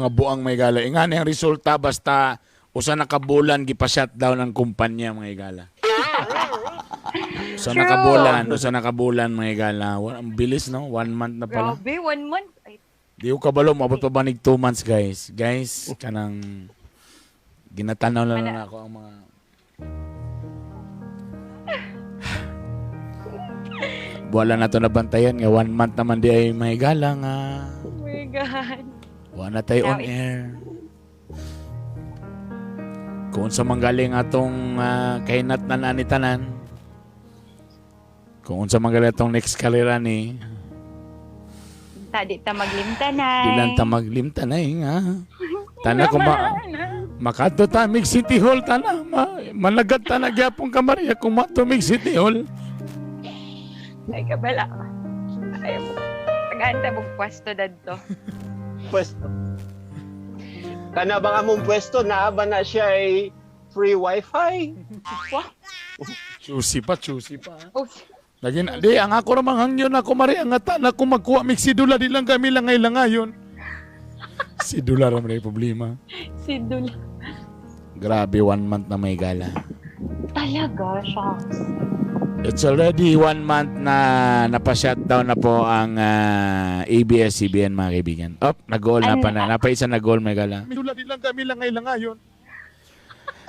mga buang mga higala. Ingani ang resulta basta usa na ka bulan gipa-shutdown ang kumpanya, mga higala. Usa na ka bulan, usa na ka bulan, mga higala. Ang bilis, no? 1 month na pala. Grabe, 1 month. Ay, Di ko kabalo, maabot pa ba nig 2 months, guys? Guys, kanang ginatanaw na lang ako ang mga wala na to nabantayan nga 1 month naman di ay may gala nga oh my God. wala na tayo on air. Kung sa manggaling atong kahinat na nani tanan, kung unsa manggaling atong next karera ni Ta, di ta maglimtanay. Di lang ta maglimtanay nga. Tana kung makadto ta mig City Hall tana managat ta na gyapon ka, Maria, kung mato mig City Hall. Ay, kabala. Ay, tagaan ta mong pwesto dadto. Pwesto. Kana bang among pwesto naa ba na siya ay free wifi? Choosy pa, choosy pa. Oh, Lagi na, di, ang ako ramang hangyon ako, Maria, nga tana kung magkuha mig sidula, di lang kami langay langayon. Sidula ra man ay problema. Si Dula. Grabe, 1 month na may gala. Talaga, shucks. It's already 1 month na napa-shutdown na po ang ABS-CBN, mga kaibigan. Up, nag-goal na pa na. Napa-isa na goal, may gala. Sidula, di lang kami langay langayon.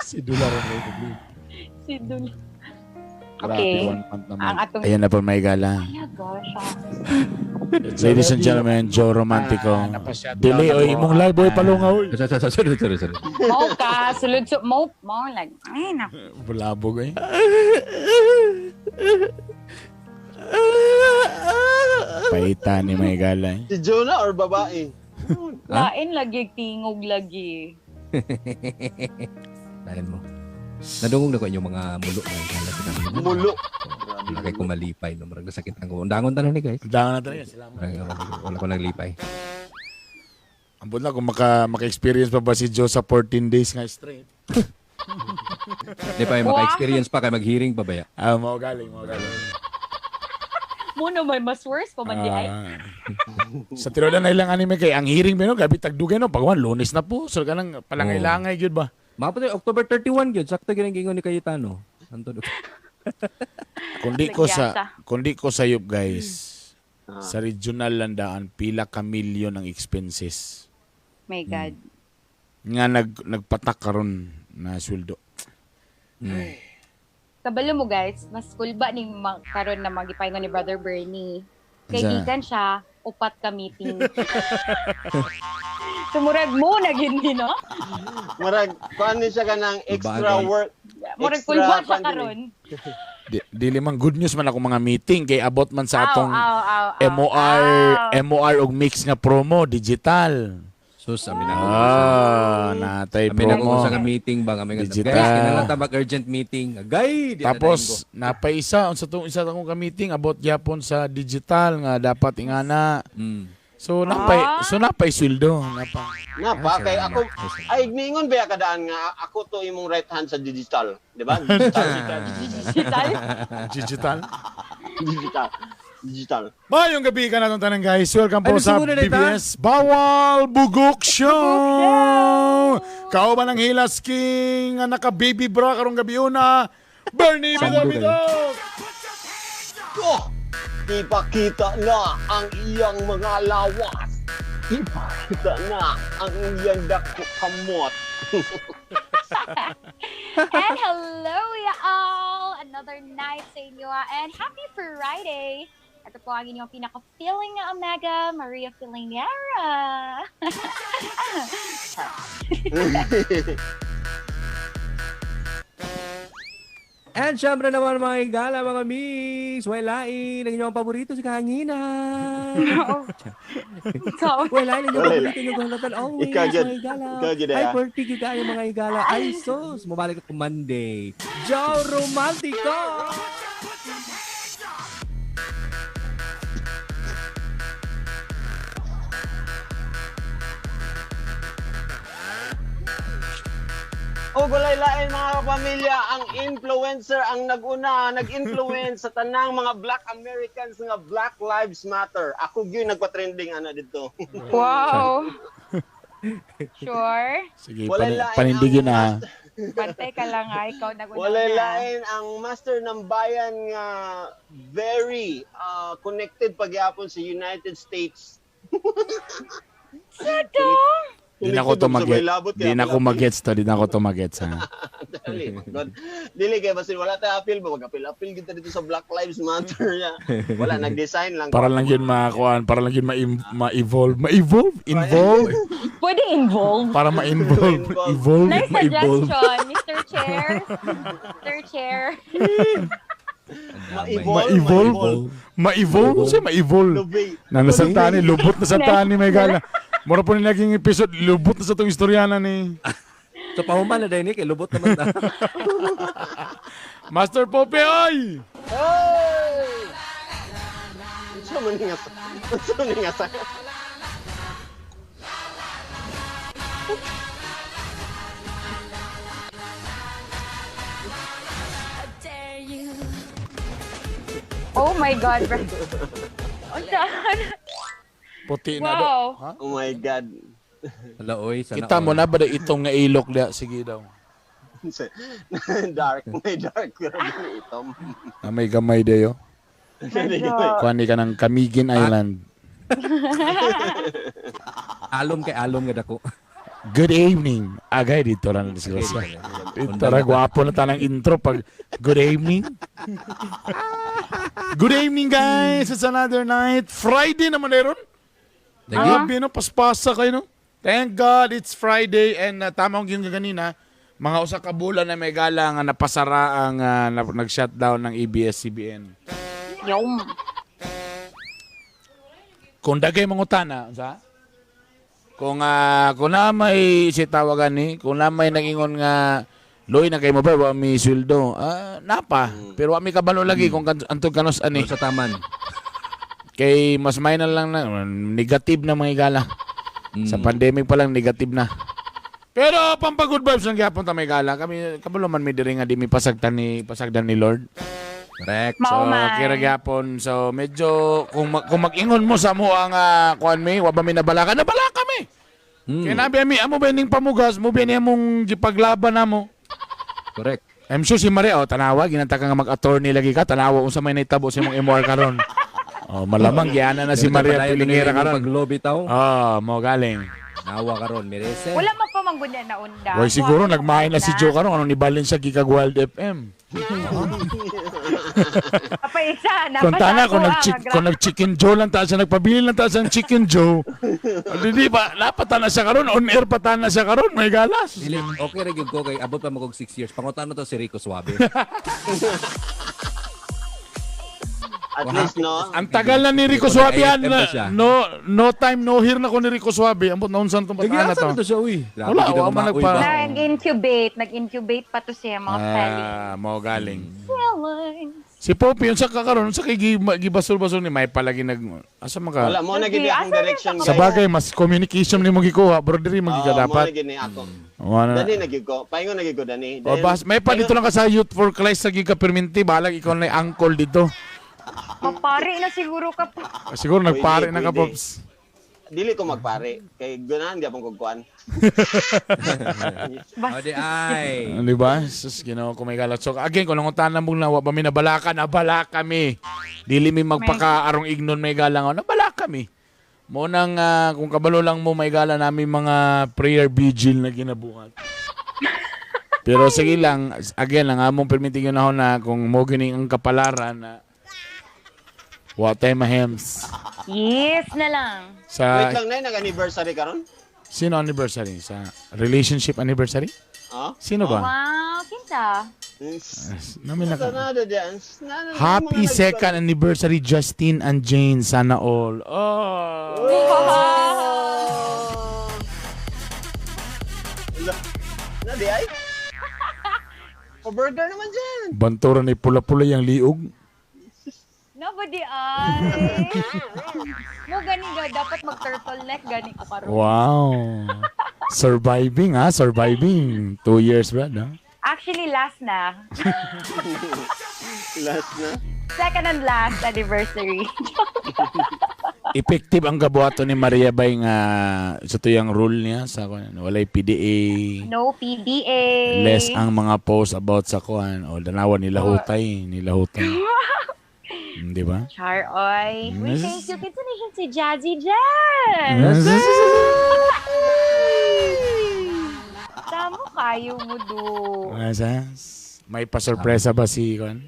Sidula ra may problema. Si Dula. Grabe, Okay. 1 month naman. Ang atong- Ayan na po, may gala. Talaga, shucks. Ladies and gentlemen, Joe Romantico. Dili, oy, imong live, oy, palunga, oy. Sorry, sorry, sorry, sorry, sorry. Mo ka, sulod su, mo, mo, like, ay, na. Bulabog, eh. Paita ni may gala, eh. Si Jonah or babae? Ha? Lain lagi, tingog lagi. Lain mo. Nadungog na ko inyong mga mulo na gala sa kanila. Mulo. Wala kay kumalipay. No? Murag nasakit ang ko. Undangon tanon ni guys. Ang dami na talaga. Salamat. Wala ko naglipay. Ambot na kung maka-experience pa ba si Joe sa 14 days nga straight. Di pa, maka-experience pa kay mag-hearing pa ba ya? Ah, mao galing, mao galing. Mo na may mas worse pa man di ay. Ah. Sa tirola na ilang anime kay ang hearing ba no, gabi tagdugay no, pagwan Lunes na po. So kanang palangay-langay gyud ba. Mapatay, October 31 gyud. Sakto gyud ang gingon ni Cayetano. Antod. Kundi ko sa Nagyasa. Kundi ko sayop, guys. Sa regional landaan pila ka milyon ang expenses My God. nga nagpatak karon na sweldo. Kabalo mo guys, mas kulba ning karon na magipaingon ni Brother Bernie. Kay Unsa? gikan siya, upat ka meeting. Sumurag mo na gid ni, no? Murag kuan ni siya kanang extra Bagay. work. Murag Extra kulba siya kuan din eh. karon. Dili man good news man ako mga meeting kay abot man sa atong Aw, aw, aw, aw, MOR aw. MOR og mix nga promo digital. Sus, amin ako. Ah, natay Amin ako promo. sa nga meeting ba kami nga. Digital. Guys, kinahanglan ta mag urgent meeting. Gay, di na Tapos napaisa unsa tong isa akong ka-meeting about gyapon sa digital nga dapat ingana. dayon ko. So napay sweldo, napa. Napa Ah, kay salamat. ako ay ningon ba kadaan nga ako to imong right hand sa digital, di ba? Digital, Digital. Digital. digital. Digital. Mayong gabi ka na tanan, guys. Welcome po Ano, sa sugod na na ita? BBS Bawal Bugok Show. Kauban ang Hilas King nga naka baby bra karong gabi una. Bernie Sambo Bidok Bidok. Oh, ipakita na ang iyang mga lawas. Ipakita na ang iyang dako kamot. And hello y'all! Another night sa inyo ah, and happy Friday! Ito po ang inyong pinaka-feeling nga umaga, Maria Filingera! And syempre naman mga higala, mga mix, walain ang inyong paborito sa kahanginan. Ikaw. Walain ang inyong Walay. paborito inyong kahulatan always, Ikaw gyud. mga higala. Ikaw gyud, Ay, ah. perfect yun kayo mga higala. Ay, sus, mabalik ako Monday. Joe Romantico! O gulay lain mga kapamilya, ang influencer ang naguna, nag-influence sa tanang mga Black Americans nga Black Lives Matter. Ako gyud nagpa-trending ana dito. Wow! Sure? Sige, Walay lain panindigin ang na. Bantay ka lang ha. Ikaw nag-una Walay na. lain ang master ng bayan nga very connected pagyapon sa United States. Sato? Di na ko to Connected sa may mag-get. labot, Di na ko magets to. Di na ko to magets ha. Dali, God. Dili kay basin wala tayo appeal ba, mag-appeal-appeal kita dito sa Black Lives Matter. Ya. Wala, nag-design lang. Para lang yun makakuan, para lang yun ma-evolve. Ma-evolve? Involve? Pwede involve. Para ma-involve. Ma-involve. Evolve? Nice Ma-evolve. suggestion, Mr. Chair. Mr. Chair. Ma-evolve. Ma-evolve? Ma-evolve? Siya ma-evolve. Lubay. Na nasa tani, lubot na sa tani, may gala. Mura po ni naging episode, lubot na sa itong istoryana ni. So pahuman na dahil ni kay lubot naman ta. Master Pope, oy! Hey! Unsa man nga sa? Unsa man nga sa? Oh my God, bro. Unsa? Puti na do. Wow. Ha? Oh my God. Hala oy, sana Kita mo all. na ba da itong nga ilok da? Sige daw. Dark, may dark pero dili itom. Na may gamay dayo. Dili. Kuan ni ka ng Camiguin Island. Alom kay alom nga dako. Good evening. Agay dito lang na siguro siya. Dito ra gwapo na tanang intro pag good evening. Good evening, guys. It's another night. Friday naman meron. Lagi. Grabe no, paspasa kayo no. Thank God it's Friday and tama ang yung kanina, mga usa ka bulan na may gala nga napasara ang nag-shutdown ng ABS-CBN. Yum. Kung dagay mangutana, sa? Kung na may si tawagan ni, kung na may nagingon nga loy na kay mo ba wa mi sweldo. Napa, pero wa mi kabalo lagi kung antog kanos ani. Sa taman. Kay mas may na lang na negative na mga igala. Sa pandemic pa lang negative na. Pero pampa good vibes lang gyapon ta may gala. Kami kabalo man mi diri nga di mi pasagdan ni Lord. Correct. So Mao man. kira gyapon. So medyo kung mag-ingon mo sa mo ang kuan mi, wa ba mi nabalaka? Nabalaka mi. Kay nabi ami amo ba ning pamugas, mo ba ni among gipaglaban namo. Correct. I'm sure si Maria, oh, tanawa, ginanta ka nga mag-attorney lagi ka, tanawa unsa may nahitabo sa imong MR karon. Oh, malamang giana na si Pero Maria padayon Pilingera na karon. Paglobi taw. Ah, mo galing. Nawa karon, merese. Wala man pa manggunya na unda. Boy, siguro nagmahay na si Joe karon anong nibalin siya gikag Wild FM. Apa isa, Kung tana kung nag ah, kung nag Chicken Joe lang ta siya nagpabili lang ta siya ng Chicken Joe. Di ba lapatan na siya karon, on air pa ta na siya karon, may galas. Dili, okay ra gyud ko kay abot pa magog 6 years. Pangutan to si Rico Suave. At least no. Ang tagal na ni Rico Hindi ko Suave na yan. AFM pa siya. No, no time, no here na ko ni Rico Suave. Ambot na unsan tong Lagi bataan na asa to. na to siya uy. Grabe, Wala, gid ang wa man maoy nagpa- ba? Nag-incubate. Nag-incubate pa to siya, mga feelings. Ah, mo galing. Feelings. Si Poppy, unsa ka karon, unsa kay gibasol-basol ni may palagi nag asa man ka? Wala mo na gid Lagi, akong asa na direction Sa bagay mas communication ni mo gikuha, bro, diri Oo, man gid ka mo na dapat. gid ni ako. Wala na. Dani na gyud ko. Paingon na gyud ko dani. O bas, may pa dito lang ka sa Youth for Christ sa Giga Perminti, balag ikaw na yung uncle dito. Mapare na siguro ka po. Siguro Pwede, nagpare na ka, pwede. Pops. Dili ko magpare kay ganahan gyapon kog kuan. O di ay. Di ba? Sus, ginoo ko may galat. So, again, kung nangutanan mong nawa ba mi nabalaka, nabala kami. Dili mi magpaka arong ignon may galang. Nabala kami. Mo nang kung kabalo lang mo may gala namin mga prayer vigil na ginabuhat. Pero sige lang, again, ang among permitting yun ako na kung mo gining ang kapalaran na wa tay mahems. Yes na lang. Sa Wait lang nay, nag-anniversary karon? sino anniversary? Sa relationship anniversary? Ha? Sino ba? Wow, kinsa? Namin naka- Nada dyan. Nada- Happy mga second anniversary, Justin and Jane. Sana all. Oh. Oh. Ala, na di ay? Pa-burger naman dyan. Bantura ni pula-pula yung liog. Nobody ay. Mo gani ga dapat mag turtleneck gani ko karon. Wow. Surviving, ha? Surviving. 2 years, brad, ha? Actually last na. Last na. Second and last anniversary. Effective ang gabuhaton ni Maria Bay nga sa tuyang rule niya sa kuan, walay PDA. No PDA. Less ang mga post about sa kuan o danawa nila hutay, nila hutay. Di ba? Char, oy. We Yes. thank you. Kinsa na siya si Jazzy Jazz. Tamo kayo mo do. Asa? May pa-sorpresa ba si kuan?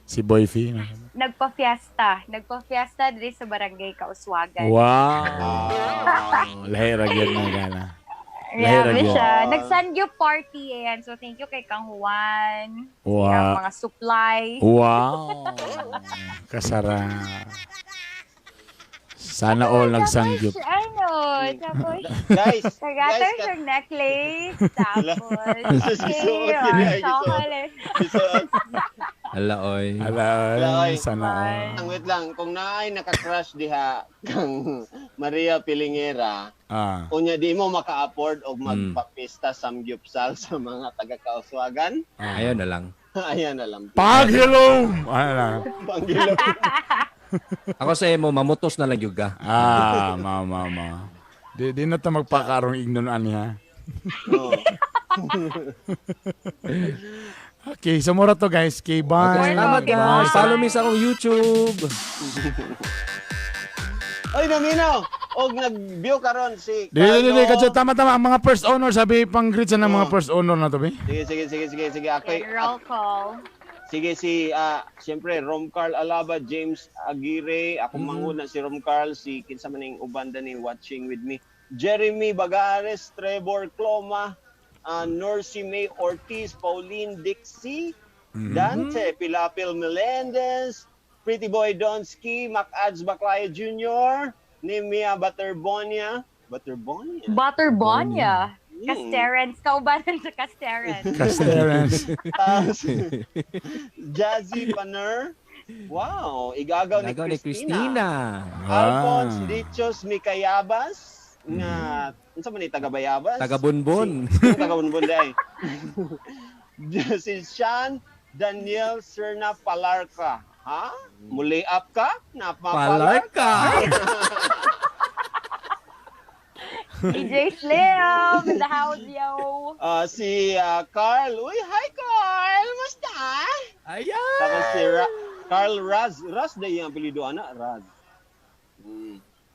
Si Boyfie? Nagpa-fiesta. Nagpa-fiesta diri sa Barangay Kauswagan. Wow! Lahi ra gyud na gala. Lahi ra Grabe gyud. siya. Nag-Sangyo party ayan. So thank you kay Kang Juan. Sa mga supply. Wow! Kasara. Sana all nagsangyup. Tapos, ano, tapos, Guys, tagatar guys, siyang necklace. Tapos, Gisuot okay, yun, ay, gisuot. chocolate. Gisuot. Ala, oy. Ala, Ala, oy. sana all. Ang wait lang, kung naay naka-crush diha kang Maria Pilingera, unya di mo maka-afford og magpapista samgyupsal sa mga taga-Kauswagan. Ayun na lang. Ayan na lang. Paghilom! Ano lang? Panggilom. Ako sa imo, mamutos na lang yun ka. Ah, ma, ma, ma. Di na ta magpakarong ignon ani ha. Oo. Okay, so mura to guys. Okay, bye. Okay, salamat Okay, guys. bye. Follow me sa akong YouTube. Oy, naminaw! Og nag-view karon si Di, di, di, di, Carlo. kadyo, tama, tama. Ang mga first owner, sabi, pang-greet sa ng mga first owner na to, be. Sige, sige, sige, sige, sige. Ako, Okay, roll call. sige si siyempre Rom Carl Alaba, James Aguirre, ako manguna si Rom Carl, si kinsa man ning uban ni watching with me. Jeremy Bagares, Trevor Cloma, Norcy May Ortiz, Pauline Dixie, Dante Pilapil Melendez, Pretty Boy Donski, Mac Ads Baclayo Jr., Nemia Butterbonia, Butterbonia? Butterbonia. Casterens. Kaubanan sa Casterens. Casterens. Tapos, Jazzy Paner. Wow, igagaw ni Nagaw ni Christina. Christina. Alphonse Dichos Mikayabas nga unsa man ni taga Bayabas? Taga Bunbun. Si, taga Bunbun day. Si Sean Daniel Serna Palarca. Ha? Muli up ka? Napapalarka. Palarka. DJ Slim in the house, yo. Si Carl. Uy, hi Carl! Musta? Ayan. Tapos si Carl Raz. Raz na yung apelido, ana? Raz.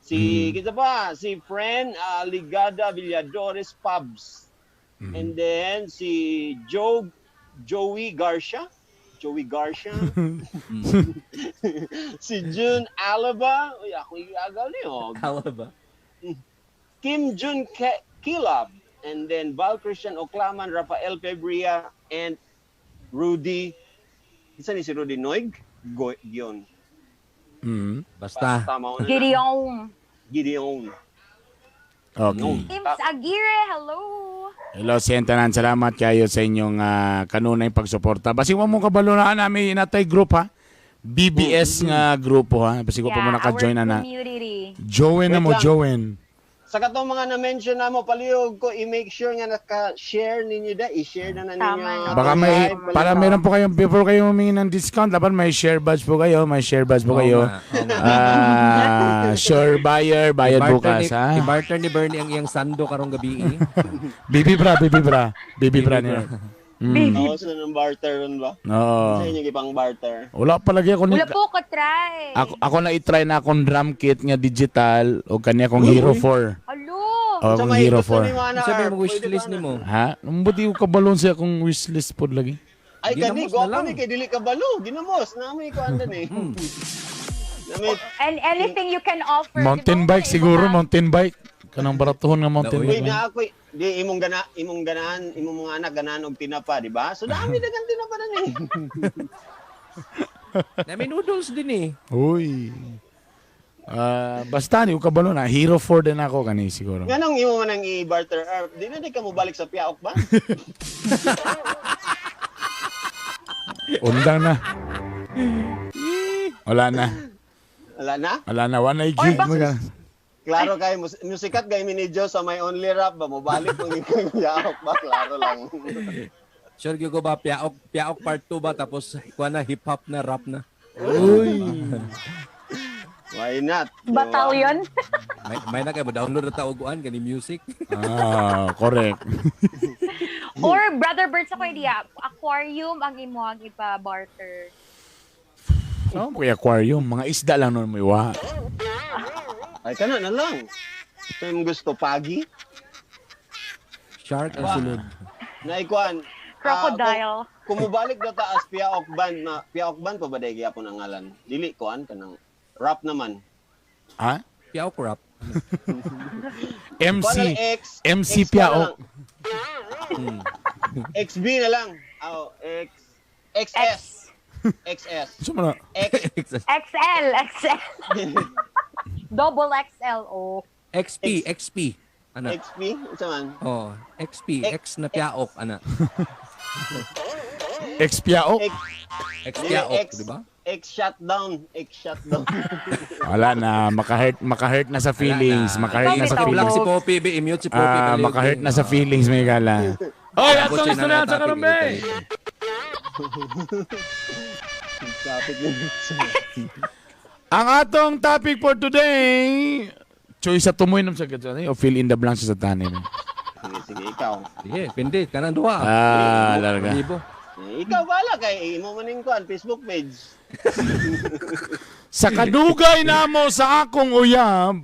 Si, kita pa, si Friend Ligada Villadores Pubs. And then si Joey Garcia. Joey Garcia. Si June Alaba. Uy, ako igagaw niyo. Tawa ba? Kim Jun Kilab. And then Val Christian Oclaman, Rafael Febria, and Rudy. Isa ni si Rudy Noig? Gion. Basta. Tama ko na. Gideon. Gideon. Okay. James Aguirre, hello. Hello, Sienta Nan. Salamat kayo sa inyong kanunay pagsuporta. Basig mo mong kabalo na namin inatay group ha. BBS nga grupo ha. Basig ko pa mo naka-join our na na. community. Join na Wait mo, lang. join. Sa katong mga na-mention na mo, palihog ko, i-make sure nga naka-share ninyo da. I-share na na ninyo. Tama, no? Baka may, Live, para meron po kayong, before kayo humingi ng discount, dapat may share badge po kayo, may share badge po Oo kayo. nga, oo nga. Sure buyer, bayad I-barter bukas, ni, ha? I-barter ni Bernie ang iyang sando karong gabi. eh. Bibi bra, bibi bra. Bibi bra niya. Oo, so ng barter ron ba? Oo. Sa inyo ibang barter. Wala palagi ako ni Wala po ko try. ako na i-try na akong drum kit nga digital o kanya akong Hero 4. Hello. O akong Hero 4. Sabi mo wishlist nimo. Ha? Buti ko kabalon siya akong wishlist pod lagi. Ay, kani, Ginamos na gwapo lang. ni kay dili ka balo. Ginamos. Nami ko andan eh. Nami, And anything you can offer. Mountain di ba? bike siguro, mountain bike. Kanang baratuhon nga mountain Uy, bike. na ako, di imong gana, imong ganahan, imong mga anak ganahan og tinapa, di ba? So dami dagang tinapa na ni. Nami noodles din eh. Uy. Basta ni ko kabalo na Hero 4 din ako kani siguro. Nganong imo man ang i-barter, di na di ka mo balik sa piaok ba? Undang na. Wala na. Wala na? Wala na. Wala na gig mo ka. Klaro kay musikat kay ni Joe sa My Only Rap ba mo balik mo ni piaok ba? Klaro lang. Sure gyud ko ba piaok piaok part 2 ba tapos kuha na hip hop na rap na. Uy. Why not? Di ba? Battalion. May na kayo mo download na tao kuan kani music. Ah, correct. Or Brother Bird sa ko idea, aquarium ang imuhang ipa-barter. So, kuya aquarium, mga isda lang nun mo iwa. Ay, kana na lang. Ito yung gusto, pagi. Shark ang sulod. Naikuan. Crocodile. Kung mubalik na taas, Piaok Band na, Piaok Band pa ba dahil gyapon ang ngalan? Dili, kuan ka ng rap naman. Ha? Piaok rap. MC. Kuan na lang, X. MC X na Piaok. lang. XB na lang. Oh, X. XS. X. XS. So, mo na? X. XL. XL. Double XL. Oh. XP, XP. Ana. XP? Isa man. Oh, XP, X na piaok ana. Ex Piaok? X. X Dili, piaok, X. di ba? X shutdown. X shutdown. Wala na, makahurt, makahurt na sa feelings. Wala na. Makahurt na sa Ikaw, Black feelings. si Poppy, be i-mute si Poppy. Ah, Palihog, makahurt be. na sa feelings, may gala. Oy, atong Butcher na istorya sa topic, karon, be. Topic yun. Ang atong topic for today, choice sa tumoy nam sa gadyan, o fill in the blanks sa tanim. Sige, sige, ikaw. Sige, pindi kanang duha. Ah, larga. Libo. Eh, ikaw bala kay imo man ning kuan Facebook page. Sa kadugay namo sa akong uyab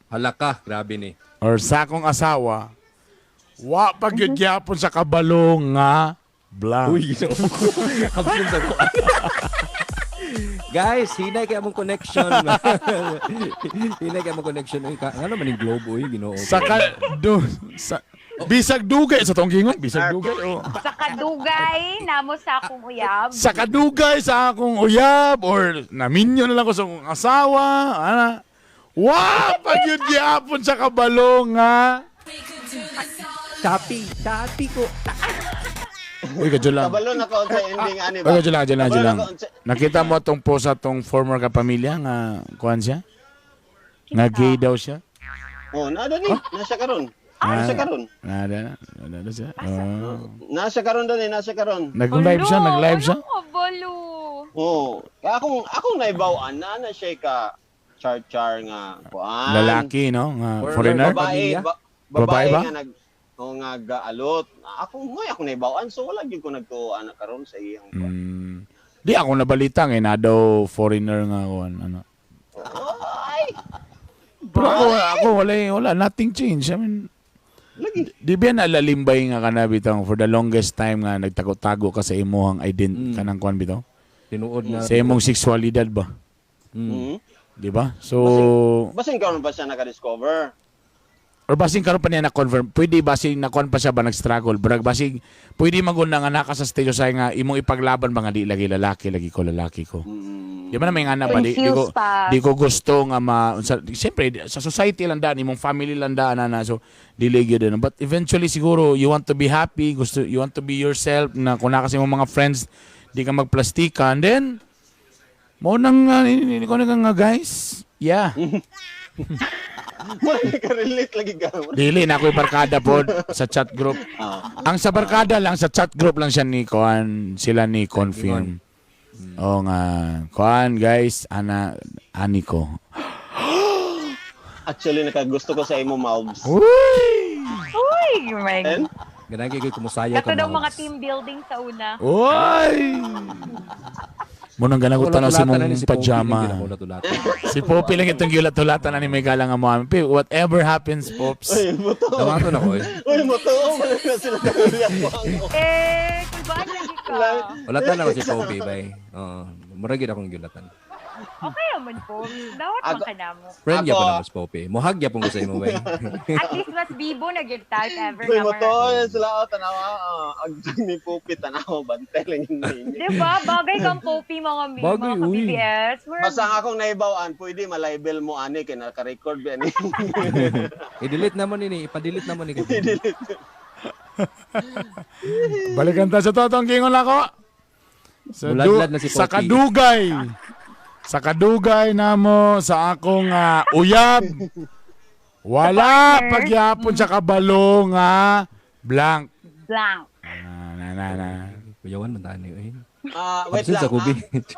Halaka, grabe ni. or sa akong asawa, wa pa gyud gyapon sa kabalo nga blank. Uy, ginoo ko. Absent sa kuan. Guys, hinay kay among connection. Hinay kay among connection. Uy, ka, ngano man ning globe uy, Ginoo ko. Sa ka, du, sa, bisag dugay sa tong gingon, bisag dugay oh. Sa kadugay, namo sa akong uyab. Sa kadugay sa akong uyab or naminyo na lang ko sa akong asawa, ana. Wa pa gyud gyapon sa kabalo nga. Tapi, tapi ko. Uy, kadyo lang. Kabalo na ko sa ending ani ba. Uy, kadyo lang, kadyo lang, kadyo Kabalo lang. na ko unsa- Nakita mo tong post sa tong former kapamilya nga kuan siya? Nga gay daw siya? Oh, nada ni. Nasa karon. Nasa karon. Nada, nada na siya. Oh. Nasa karon dani, nasa karon. Nag-live siya, Alo, nag-live siya. Ano kabalo? Oh, kaya akong akong naibaw-an na na siya ka char-char nga kuan. Lalaki, no? Nga Foreigner. foreigner. Babae, Pamilya? babae Babae ba? nga nag oh, nga gaalot. Ako mo ako naibaw-an so wala gyud ko nagtuo ana karon sa iyang kuan. Di ako nabalita nga na daw foreigner nga kuan ano. Ay, Pero ako wala wala nothing change. I mean, lagi. di ba nalalimbay nga ka na bitaw for the longest time nga nagtago-tago ka sa imuhang kanang kuan bitaw? Tinuod na. Sa imong sexualidad ba? Mm. Di ba? So, Basin karon pa siya naka-discover. or basing karon pa niya na-confirm, pwede basing na-con pa siya ba nag-struggle? Brag basing pwede magul na nga naka sa stage sa nga imong ipaglaban ba nga di lagi lalaki lagi ko lalaki ko. Di ba na may nga na ba di ko Confused pa. di ko gusto nga ma sa, siyempre sa society lang daan imong family lang daan na so dili gyud ano. But eventually siguro you want to be happy, gusto you want to be yourself na kung naa kasi imong mga friends di ka magplastika and then mo nang ko na nga guys. Yeah. Wala ka-relate lagi ka. Dili na ako'y barkada pod sa chat group. Ah. Ang sa barkada lang sa chat group lang siya ni Kuan, sila ni confirm. Oo nga. Kuan guys, ana ani ko. Actually nakagusto ko sa imo Malbs. Uy! Uy, my God. And Ganang kay kumusaya Kato ka. daw mga Mavs. team building sa una. Uy! Munang ganang ko tanaw si Ulat-ulatan na ni mong si Poppy, pajama. hindi na ulat-ulatan. Si Poppy lang itong giulat-ulatan na ni may galang nga mo. Whatever happens, Pops. uy, buto. Dawato na ko eh. Uy, moto. Wala na sila kagulyap ko. Eh, kulbaan lagi ka. Ulatan na ko si Poppy, bay. Oo. Mura gyud akong giulatan. Okay naman po. Dawat man ka na mo. Friend Ako- gyapon na mo si Poppy. Mohag gyapon ko sa imo, bay. At least mas bibo na gyud ta if ever Uy, na moto. Yan sila. Oh, tanawa. Oh, ang ni Pupi, tanawa. Bante lang yun ninyo. Diba? Bagay kang Poppy mga mi, Bagay, mga uy. ka-BBS. Basta ang akong naibawaan, pwede malibel mo ani kay naka-record ba ni. I-delete na mo nini, ipa-delete na mo ni. Balikan ta sa totong gingon ako. Sa, Muladlad na si sa Poppy. kadugay. Sa kadugay namo sa akong uyab. Wala Partner. pagyapon sa kabalo nga blank. Blank. Ah, na na na. Kuyawan man tani eh. Ah, wait Absent lang. sa kubi.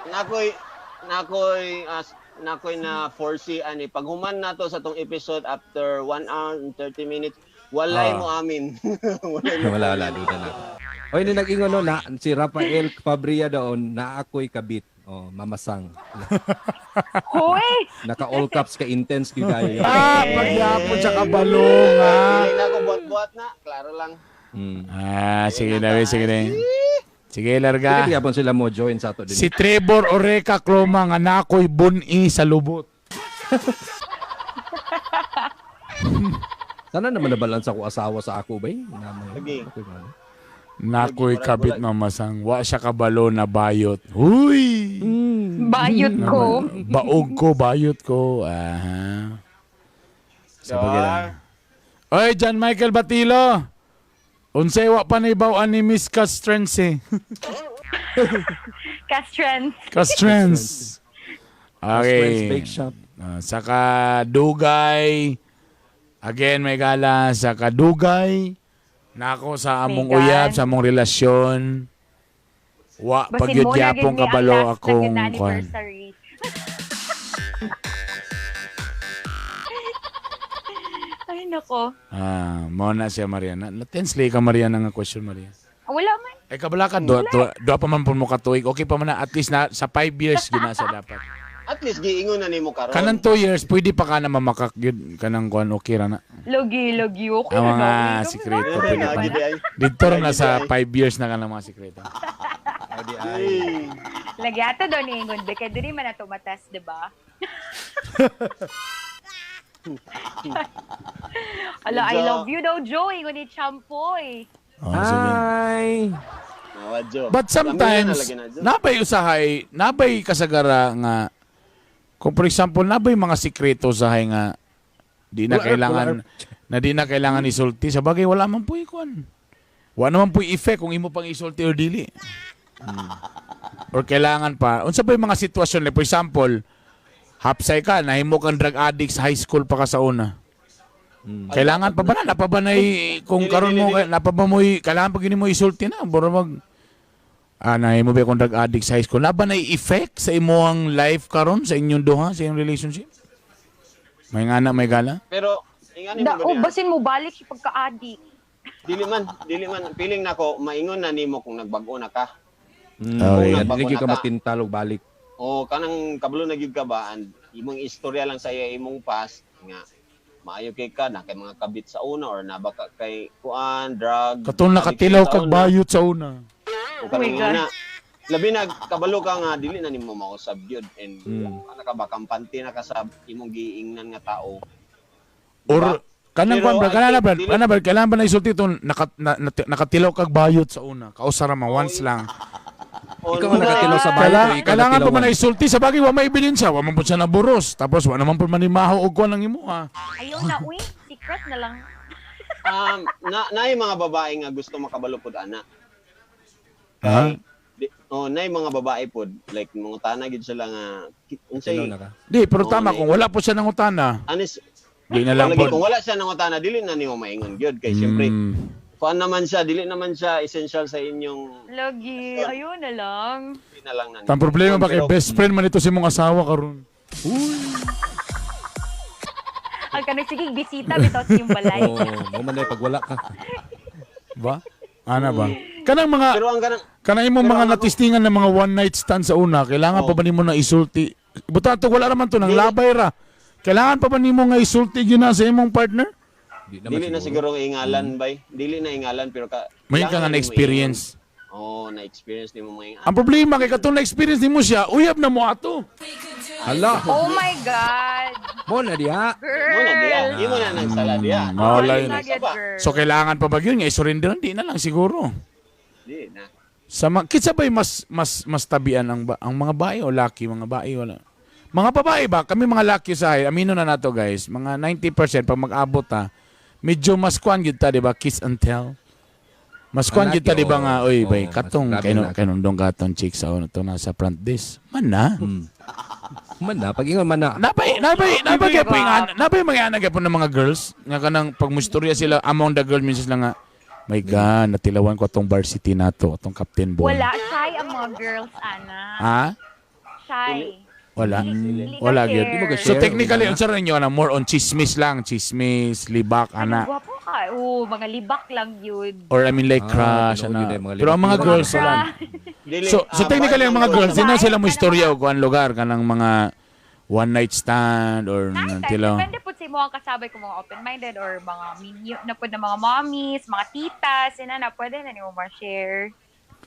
Nakoy nakoy na ako'y na foresee ani pag human nato sa tong episode after 1 hour and 30 minutes, walay mo amin. Walay mo. Wala, wala, duda na. Oy, ni nag-ingon no, na, si Rafael Fabria doon, na ako'y kabit. Oh, mamasang. Hoy! Naka all caps ka intense gyud kayo. Ah, pagyapon sa kabalong, ha. Feeling na ako buhat-buhat na, klaro lang. Ah, sige na, sige na. Sige, larga. Pwede gyapon sila mo join sa ato din. Si Trevor Oreca Cloma nga nakoy buni sa lubot. Sana naman nabalance ako asawa sa ako bay. Lagi. Nakoy kabit, mamasang. Wa siya kabalo na bayot. Huy! Bayot ko. Baog ko, bayot ko. Aha. Sa bagay lang. Oy, John Michael Batilo. Unsay wa pa ni baw ni Miss Castrense. Castrens. Castrens. Okay. Okay. Bake Shop. Ah, saka dugay. Again, may gala. Saka dugay. Nako sa among Megan. uyab, sa among relasyon. Wa Basin pagyud mo na gyapon gyud ni ang kabalo last na akong gyud na kwan. anniversary. Ay, nako. Ah, mo na siya Maria. Na, na-tense ka Maria na nga question Maria. Wala man. Eh kabala ka duha, duha, duha pa man pud mo ka tuig. Okay pa man na at least na sa 5 years gina siya dapat. At least giingon na nimo karon. Kanang 2 years pwede pa ka na mamakak gyud kanang kuan okay ra na. Logi, logi. Okay Ang na mga daw. sikreto Eh, pwede pa. lagi di ay. Dito ra na sa 5 years na kanang mga sikreto. Oh, di ay. Eh. Lagi ata daw ni Ingon. Kaya dili man na tumatas, di ba? Ala, I Medyo- love you daw, Joe. Ingon ni Champoy. Oh, sige. Hi. Nawa, Joe. But sometimes Lami na, lagi na, Joe. nabay usahay, nabay kasagara nga kung for example nabay mga sikreto usahay nga di na Wala, kailangan wala. na di na kailangan isulti sa bagay wala man puy kuan. Wala naman puy effect kung imo pang isulti or dili. Or kailangan pa unsa pa yung mga sitwasyon like for example hapsay ka nahimo kang drug addict sa high school pa ka sa una. Kailangan pa ba na? Napa ba na kung Dili, karon dili, mo, dili. napa ba mo, kailangan pa gini mo isulti na? Buro mag, nahimo ba kung drug addict sa high school? Napa na effect sa imong life karon sa inyong duha, sa inyong relationship? May ngana, may gala? Pero ingani Da, mo oh, gani. basin mo balik siya pagka-addict. Dili man, dili man feeling nako maingon na nimo kung nagbago na ka. Oh, yeah. Dili gyud ka matintal og balik. O kanang kabalo na gyud ka ba and imong istorya lang sa iya imong past nga maayo kay ka na kay mga kabit sa una or naba ka kay kuan drug Katong nakatilaw addiction kag sa una. bayot sa una. O Oh my kanang God. una labi na kabalo ka nga dili na nimo mausab gyud and ana ka ba kampante na ka sa imong giingnan nga tao. Or kanang Pero kwan bro, I kanang think bro, dili- kanang bro, kailangan ba na isulti itong nakatilaw kag bayot sa una? Kausara ma once lang. O, Ikaw ang nakatilaw sa bayot, Kailangan, o ikaw kailangan pa man natilawan. na isulti sa bagay wa may ebidensya, wa man pud siya naburos. Tapos wa naman pud manimaho og kuan ang imuha. Ayaw na, uy. Secret na lang. Na naay mga babae nga gusto makabalo pud ana. Ha? Di, oh, naay mga babae pod like mga tana gid sila nga unsay Tilaw na ka. Di, pero Oo, tama ni- kung wala po siya nangutana, anis di na lang lagi po. kung wala siya nangutana dili na nimo maingon gyud kay syempre kuan naman siya dili naman siya essential sa inyong Lagi. Ayaw na lang. dili na lang na Tang problema ba kay Pero- best friend man ito si mong asawa karon. Ang kanang sige, bisita bitaw sa iyong balay. Oh, mo man pag wala ka. Ba? Ana ba? Kanang mga Pero ang kanang kanang imong pero mga ang ako- natistingan ng mga one night stand sa una, kailangan pa Oo. ba nimo na isulti? Buta to wala naman to nang Dili. labay ra. Kailangan pa ba nimo nga isulti gyud na sa imong partner? Di naman dili na siguro nga ingalan bay. Dili na ingalan pero ka May ka nga kailangan na nimo experience. ingon. Oh, na experience nimo mga ingalan. Ang problema kay katong na experience nimo siya, uyab na mo ato. Hala, Oh my God. mo na diha. Girl. Mo na diya. Imo na nang sala diya. Mawala yun. Nugget Saba. girl. So kailangan pa ba yun nga isurrender di na lang siguro. Di na. Sa kinsa ba'y mas mas mas tabian ang ang mga bae o laki, mga bae wala. Mga babae ba, kami mga laki sa amino na nato guys, mga 90% pag mag-abot ta, medyo mas kuan gyud ta, di ba? Kiss and tell. Mas kuan Ang gyud ta, laki, di ba oo. nga, oy, bay, Oo, mas katong grabe kay laki. kanundong katong chick sa ono to nasa front desk. Man na. Man na pag ingon man na. Nabay nabay nabay gyud po yung nabay mga anak gyud po ng mga girls nga kanang pag mustorya sila among the girls minsan sila nga my God, natilawan ko atong varsity nato, atong captain boy. Wala. Shy ang mga girls, Ana. Ha? Shy. Wala. Dili ka Wala gyud. share. Di mo ka So share. technically unsa ra ninyo ana more on chismis lang, chismis, libak Ano, ana. gwapo ka. Oo, mga libak lang yun. Or I mean like Ah, crush tinuod ana. yun eh, mga Pero ang mga libak. girls wala. Dili, So so technically ang mga part girls ng di na sila mo Babae, istorya og kuan lugar kanang mga one night stand or Sometimes, tila. depende po sa imo ang kasabay kung mga open-minded or mga minyo na po na mga mommies, mga titas, ina na, pwede na nimo ma-share.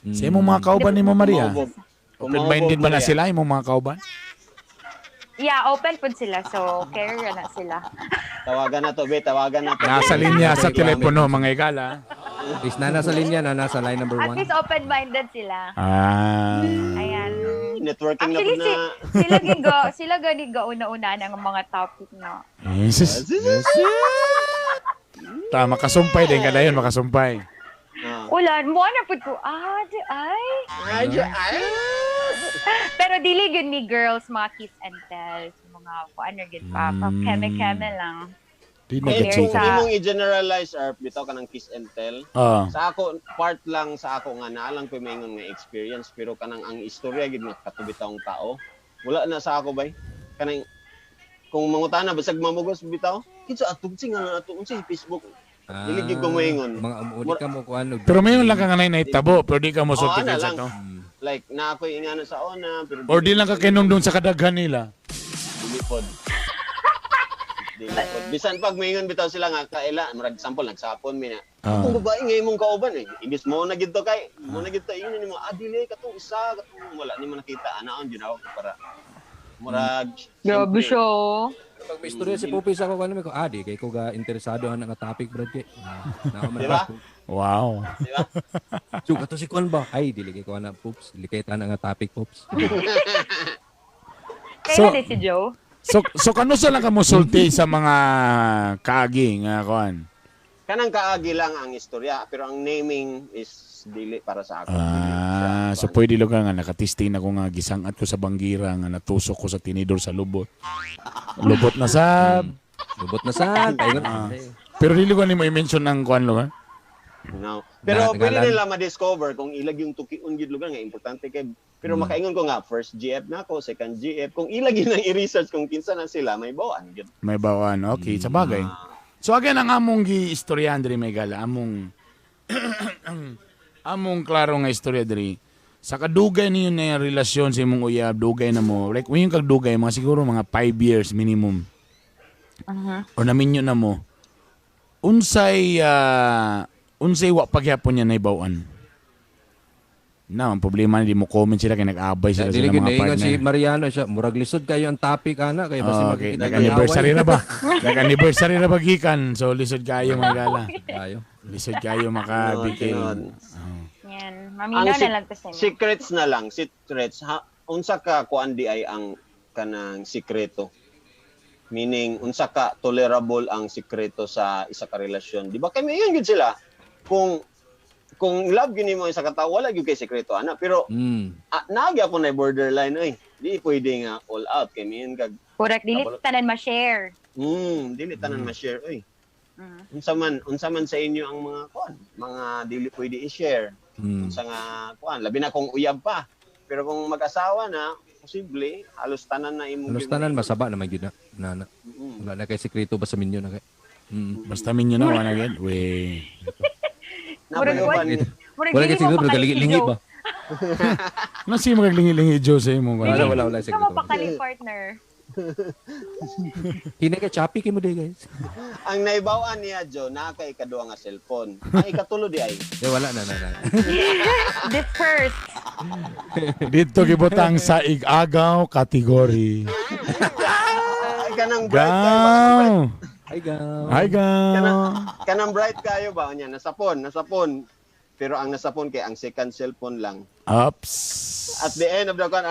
Sa imong mga kauban nimo Maria. Kumahubog. Open-minded ba na Maria. sila imong mga kauban? Yeah, open po sila. So, carry na sila. Tawagan na to, be. Tawagan na to. Nasa linya sa telepono mga igala. Is na nasa linya na nasa line number At 1. least open-minded sila. Ah. Ayan. Networking na Actually, po na. sila gigo, sila gani gauna-una ng mga topic no. Jesus. Tama, makasumpay din ka dayon, makasumpay. Ah. Ulan, mo na pud ko. Ah, di ay. Ay, ay. Pero dili gyud ni girls mga kiss and tell, mga kung ano gyud pa, pa keme-keme lang. Di na Eh, Compare kung sa- imong i-generalize, Arp, bitaw ka ng kiss and tell. Ah. Sa ako, part lang sa ako nga naalang ko maingon nga experience, pero kanang ang istorya gid nga katubitawng tao. Wala na sa ako bay. Kanang kung mangutana basag mamugos bitaw, kinsa atong sing nga ato unsa sa Facebook. Dili gyud ko moingon. Mga umuuli ka mo kuan og Pero mayon lang ka nga nahitabo, pero di ka mo Oh, sulti ana sa lang. to. Like na ako ingano sa ona pero Or di lang ka kinumdum sa kadaghan nila. Dili pod. Dili pod. Bisan pag moingon bitaw sila nga kaila, murag example nagsapon mi na. Ah. Kung babae nga imong kauban eh. Imbis mo na gid to kay, mo na gid to ingnon nimo, ah dili katong isa, katong wala nimo nakita anaon jud ako para murag Grabe siyempre, siya. oh. Pag may istorya si Pupi sa ako kuan ko ah di kay ko ga interesado ana nga topic brad kay. Na Di ba? Wow. Di ba? So kato si kuan ba? Ay dili kay ko ana Pups, dili kay tana nga topic Pups. Kaya So- na din si Joe. So kanusa lang ka mo sulti sa mga kaagi nga kuan? Kanang kaagi lang ang istorya pero ang naming is dili para sa ako. Dili Ah, siya, so pwede lugar nga nakatisting ako nga gisangat ko sa banggira nga natusok ko sa tinidor sa lubot. Lubot na sab. Lubot na sad. Paingon. Pero dili ko nimo i-mention ang kuan lugar. No. Pero Na- pwede ngalan. nila ma-discover kung ilag yung tukion gyud lugar nga importante kay pero makaingon ko nga first GF na ako, second GF kung ilag yun ang i-research kung kinsa na sila may bawaan gyud. May bawaan. Okay, sa bagay. So again, ang among gi-istorya diri may gala, among among klaro nga istorya diri. Sa kadugay niyo na yung relasyon sa imong uyab, dugay na mo. Like, yung kagdugay, mga siguro mga 5 years minimum. Or naminyo na mo. Unsay, unsay wa pagyapon niya naibawan? Na, ang problema di mo comment sila kay nag-abay sila sa Dili gyud mga naingon partner. si Mariano siya, murag lisod kayo ang topic ana kay basta Oh, okay. makikita Nag-anniversary na ba? Nag-anniversary na ba gikan? So lisod kayo mga gala. Kayo. Lisod kayo makabigil. Tinuod. Yan. Maminaw Ang na lang to sa inyo. Secrets na lang, secrets. Ha, unsa ka kuan di ay ang kanang sikreto? Meaning unsa ka tolerable ang sikreto sa isa ka relasyon? Di ba kay mayon gyud sila? Kung love gyud nimo ang isa ka tawo, wala gyud kay sikreto ana. Pero naagi ako na borderline oy. Di pwede nga all out kay mayon kag Correct. Dili tanan ma-share. Dili tanan ma-share oy. Mm. Unsa man sa inyo ang mga kuan, mga dili pwede i-share. Unsa nga kuan, labi na kung uyab pa. Pero kung mag-asawa na, posible halos tanan na imong Halos tanan masaba naman gyud na. Na, na. Wala na kay sikreto ba sa minyo na kay. Basta minyo na wala gyud. We. Murag Nabayo ba ni Murag Wala dili kay mo sikreto pero pakali si galingi Joe. ba? Ano si maglingi-lingi Joe sa imo? Wala wala wala Ikaw sikreto. mapakali partner. Hinay ka choppy kay mo day guys. Ang naibaw-an niya Joe, naa kay ikaduha nga cellphone. Ang ikatulo di ay. Eh wala na na na. Dispersed. Dito gibutang sa igagaw category. Ay kanang bright kayo ba? Gaw. Hi gaw. Hi gaw. Kanang bright kayo ba niya nasapon, nasapon. Pero ang nasapon kay ang second cellphone lang. Ups. At the end of the con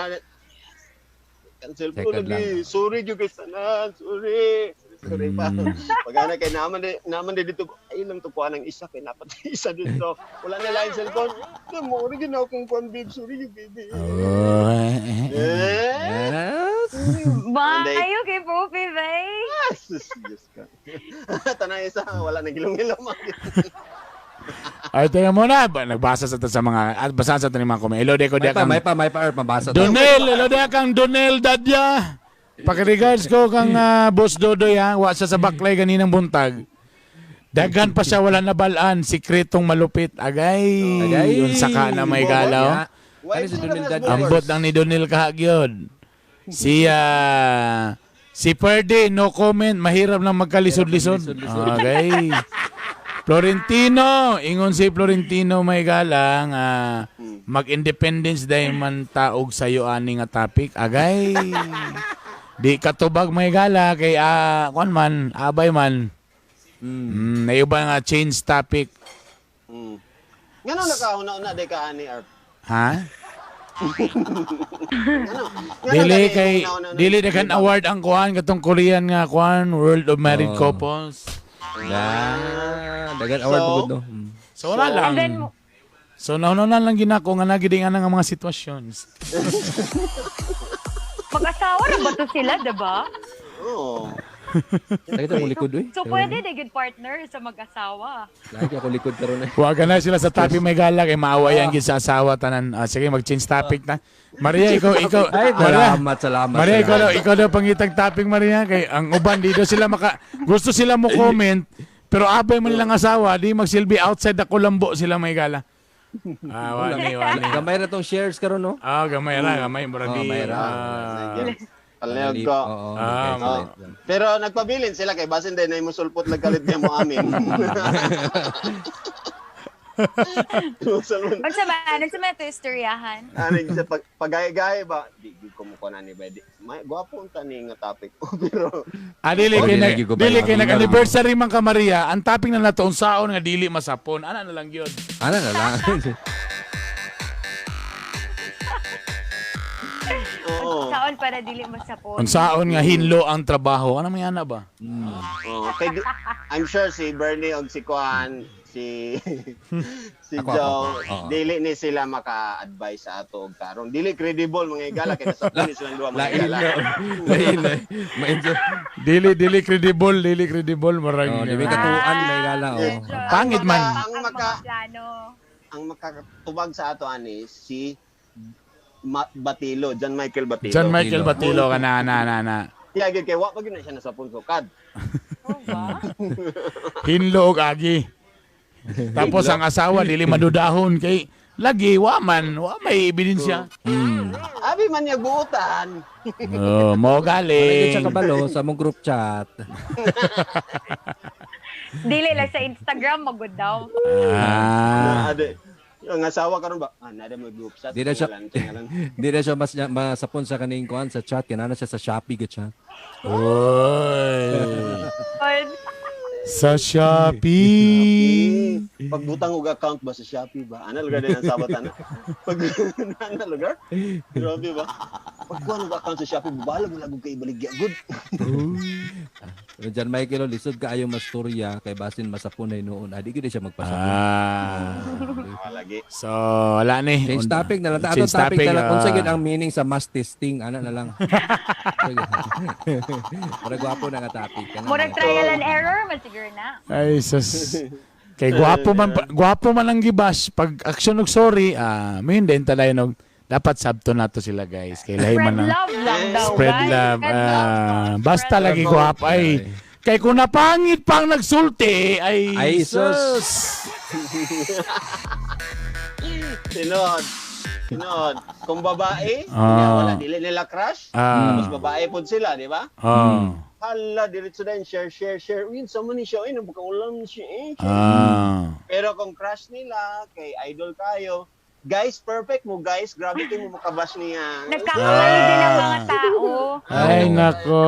second cellphone Second lagi. lang. Sorry gyud kay tanan, sorry. Sorry pa. Pagana kay naman di dito ay lang to kuha ng isa kay napat isa dito. Wala na lang cellphone. Mo ori gyud na akong kuan babe, sorry gyud baby. Oh. Eh? Yes. Bye, okay, Popi, bye. Sus, Diyos ko. Tanay isa, wala na gilong-gilong. Ay, teka muna. Nagbasa sa ta sa mga, at basahan sa ta ni mga comment. Hello, de ko May diya pa, kang may pa, may pa, Erp, mabasa to. Donel, hello diya kang Donel Dadya. Pakiregards ko kang Boss Dodoy ha. Wa siya sa baklay ganinang buntag. Daghan pa siya wala na balaan, sikretong malupit. Agay. Agay. Yun saka na may galaw. Ano si Donel Dadya? Ambot lang ni Donel kahagyod. Si si Perde, no comment. Mahirap lang magkalisod-lisod. Okay. Florentino, ingon si Florentino may galang mag-Independence Day man taog sayo ani nga topic. Agay. Di katubag may gala kay kuan man, abay man. Naiba nga change topic. Ngano nakauna-una di ka ani Arp? Ha? Ngano? Ngano Dili gani kay una-una- dili daghan award ang kuan katong Korean nga kuan World of Married Oh. Couples. Na, dagan award So, pugod no. So wala lang. And then, So nauna na lang ginako nga nagiding nga mga sitwasyon. mag-asawa na ba to sila, diba? Oo. Lagi akong likod uy. So, pwede na good partner sa mag-asawa. Lagi ako likod karon eh. Huwag na sila sa topic may gala kay maawayan gid sa asawa tanan. Ah, sige mag-change topic na. Maria ikaw ikaw Ay, Maria, salamat, salamat. Maria ikaw daw, salamat. ikaw daw pangitag topic Maria kay ang uban dito sila maka gusto sila mo comment pero abay man nilang asawa di magsilbi outside the kulambo sila may gala. Ah, wani wani. Gamay ra tong shares karon no. Ah, gamay ra, gamay murag Oh, di. gamay ra. Palihog ko. Oo. Ah, Oo. Pero nagpabilin sila kay basin din ay musulpot lang kalit niya mo amin. Musulpot. Unsa man, unsa man ito istoryahan? Ano sa pag pagay-gay ba? Di ko mo na ni ba di. May gwapo unta ni nga topic. Pero Ah, dili kay Dili nag lagi ko ba dili yung kay mga nag-anniversary man ka Maria, ang topic na nato unsaon nga dili masapon. Ana na lang gyud. Ana na lang. oo. Saon para dili masapon. Unsaon nga hinlo ang trabaho. Ano may ana ba? Oo. Kay I'm sure si Bernie og si Kuan, si si Ako, ako, Joe, ako. Oo. dili ni sila maka-advise sa ato og karon. Dili credible mga igala kay nasa ni silang duha mga Lain igala. na. Lain na. Ma-enjoy. Dili dili credible, dili credible murag. Oh, dili katuan may gala oh. Pangit man. Ang Ang maka mga plano. ang makatubag sa ato ani si Batilo, John Michael Batilo. John Michael Batilo ka na na na na. Iya gyud kay wa pa gyud na siya nasa sukad. Oh, ba? Hinlo og agi. Tapos ang asawa dili madudahon kay lagi wa man, wa may ebidensya. Abi man niya buutan. Oh, mo Wala gyud siya galing. kabalo sa mong group chat. Dili lang sa Instagram, magod daw. Ah. Na ade. Ang asawa karon ba? Ah, nada mo group chat. Di na siya- Tingalan, tingalan. Hindi na siya mas masapon sa kaning kuan sa chat kinana siya sa Shopee gud siya. Oy. Oy. Sa Shopee. Eh, pagbutang og account ba sa Shopee ba? Ana lugar din ang sabat ana. Pag ana lugar? Grabe ba? Pagkuha og account sa Shopee, balag mo lang kay ibaligya good. Pero John Michael, oh, lisod kaayo mastorya kay basin masapon na noon. Adi gid siya magpasapon. Ah. Lagi. So, wala ni. Change topic na lang. Ato Change topic na lang. Unsa ah. gyud ang meaning sa mass testing ana na lang. Para gwapo na nga topic. Kana Murag na. trial and error, man siguro na. Ay, sus. Kay gwapo man ang gibash pag action og sorry, ah, may din talayo og dapat sabto nato sila guys. Kay lahi Spread man ang love lang daw, spread guys. love. Spread love. Ah, basta Spread lagi love. gwapo ay kay kung napangit pang nagsulti ay Ay, sus. Sinod. Sinod. Kung babae, Ah. wala dili nila crush. Ah. Tapos babae pod sila, di ba? Oh. Hala, diretso din share share share. Uy, sa man ni siya, ay nabukaulam siya eh. Ah. Pero kung crush nila, kay idol kayo, guys, perfect mo guys. Grabe kayo mo makabash niya. Nagkakamali din ang mga tao. Ay nako.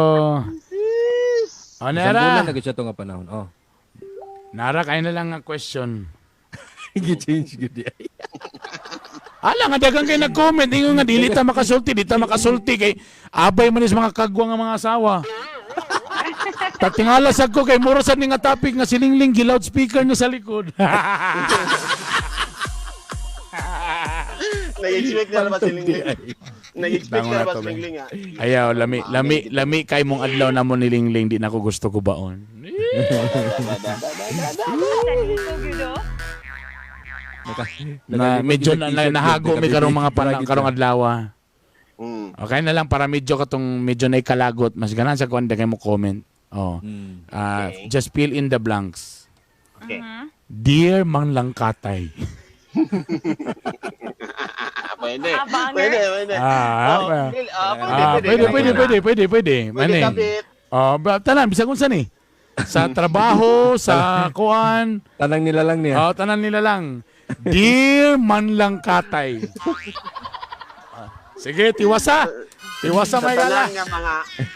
Sis! O Isang bulan Nara, na gud siya to nga panahon. Oh. Nara kayo na lang ang question. Gi-change gud di ay. Ala nga daghang kay nag-comment ingon nga dili ta makasulti, di ta makasulti kay abay man is mga kagwang nga mga asawa. Tatingala sad ko kay mura sad ni nga topic nga silingling gi loudspeaker niya sa likod. Nag-expect na ba si Lingling? Nag-expect Bangon na na ba to, si Lingling ah? Ayaw lami lami lami kay mong adlaw na mo nilingling di na ko gusto ko baon. Sa likod, you know? Na medyo na nahago mi karong mga karong adlaw. Okay na lang para medyo katong medyo na ikalagot mas ganahan sa kuan kay mo comment. Oh. Okay. Just fill in the blanks. Okay. Dear Mang Langkatay. Pwede. Abanger. Pwede, pwede. Pwede, Pwede, pwede, pwede, pwede, pwede. Pwede Mani. kapit. Oh, tanan bisag unsa ni? Sa trabaho, sa kuan, Tanang nila lang niya. oh, tanan nila lang. Dear Manlangkatay. Sige, tiwasa. Tiwasa Sa may gala. tanan nga mga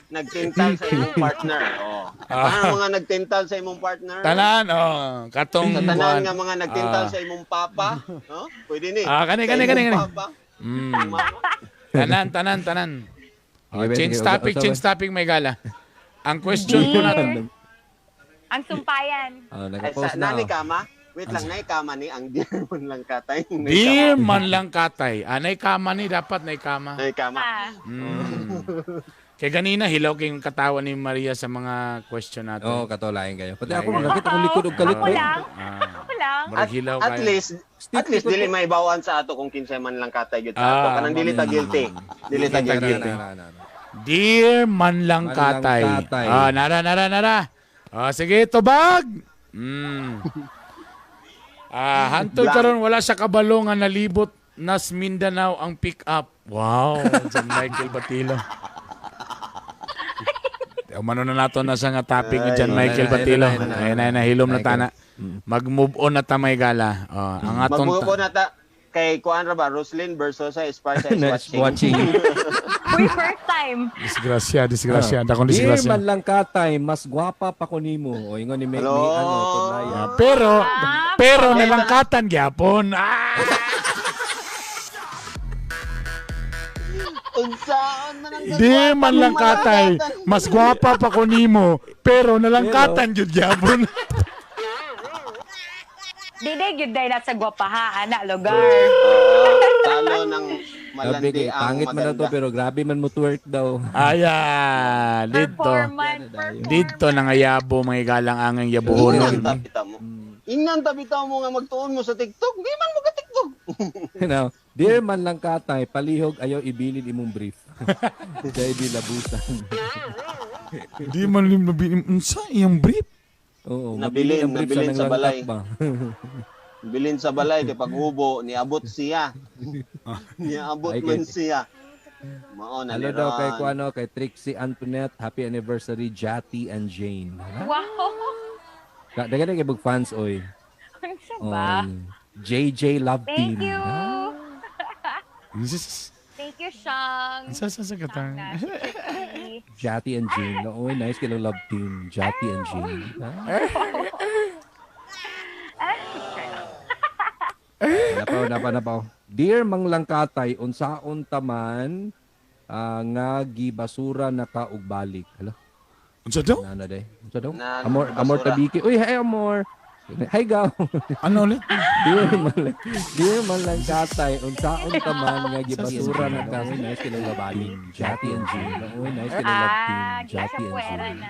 nagtintal sa imong partner. Oh. Tanan mga nagtintal sa imong partner. Tanan, oh, katong Sa tanan kuan. nga mga nagtintal sa imong papa, no? Pwede ni. Kani, Sa kani, imong kani, kani. papa. Mama. Tanan, tanan, tanan. Oh, Okay, change sige, topic, usa- change topic may gala. Ang question ko na Dear. Ang sumpayan. Ah, Ay, naka-post sa, na. nani Oh. kama? Wait lang, nay kama ni ang dear man lang katay. Nay Dear Manlangkatay. Anay kama ni dapat nay kama. Nay kama. Kaya ganina hilaw kayong katawa ni Maria sa mga question natin. Oo, katolayan kayo. Pati ako, Lain. nakita ko likod og kalit. Ako ba? lang. Ako lang. Murag hilaw At kayo. least at least dili may bawaan sa ato kung kinsay man lang katay gyud sa ato. Kanang dili ta guilty. Dili ta Dili ta guilty. guilty. Na, na, na. Dear Manlangkatay. Manlangkatay. Nara, nara, nara. Sige, tubag. Hantod Blank. karon wala sa kabalo nga nalibot nas Mindanao ang pick up. Wow, John Michael Batilo. Umano na nato na sa nga topic ni John Ay, Michael ayun na, Batilo. ayun na, ayun na. Ayun na, nahilom na Ay, tana. Mag-move on na ta may gala. Oh, ang atong Magbuo na ta kay kuan ra ba Roslyn Versosa Esparza is Nice watching. watching. Uy, first time. Disgrasya, disgrasya. Dakong Dear disgrasya. man lang katay, mas gwapa pa ko nimo. O ingon ni May, Hello? may ano, Tudlaya. Pero nalangkatan gyapon. Ah! Unsaon man ang Di man lang katay, mas gwapa pa ko nimo, pero nalangkatan gyud gyapon. Dili gyud dahil nasa gwapaha, ana, lugar. Talo ng Grabe malandi kay ang pangit man na to maganda. pero grabe man mo twerk daw. Aya, dito. Performance, performance. Dito nangayabo mga galang angang yabuhonon. Ingnan tabita mo. Ingnan tabita mo nga magtuon mo sa TikTok. Di man mo ka TikTok. Now, dear man lang katay, palihog ayaw ibilin imong brief. Dahil di labusan. Di man lim unsa iyang brief? Oo, Nabilin, mabilin ang brief nabilin sa sa balay. balay. Ba? Bilin sa balay kay paghubo niabot siya. Niabot Ay, man siya. Mao na Hello ni daw kay Ron. kuano kay Trixie Antoinette, happy anniversary Jati and Jane. Wow. Dagan kay bug fans oy. Unsa ba? JJ Love Thank Team. you. Ah, Thank you, Shang. Unsa sa sa katang? Shang na, si Trixie. Jati and Jane. No, oy, nice kilo love team. Jati and Jane. Ah, Napaw, napaw, napaw. Dear Manglangkatay, unsaon taman nga gibasura na ka og balik. Hala, Unsa daw? na na day. Unsa daw? Na- Amor, amor basura. tabiki. Uy, hi amor. Hi gaw. Ano ulit? Dear Manlangkatay, unsaon taman nga gibasura na ka. Uy, nice kilo balik. Jati and Jane. Uy, nice kilo love team. Gisa Jati and puwera Jane. na.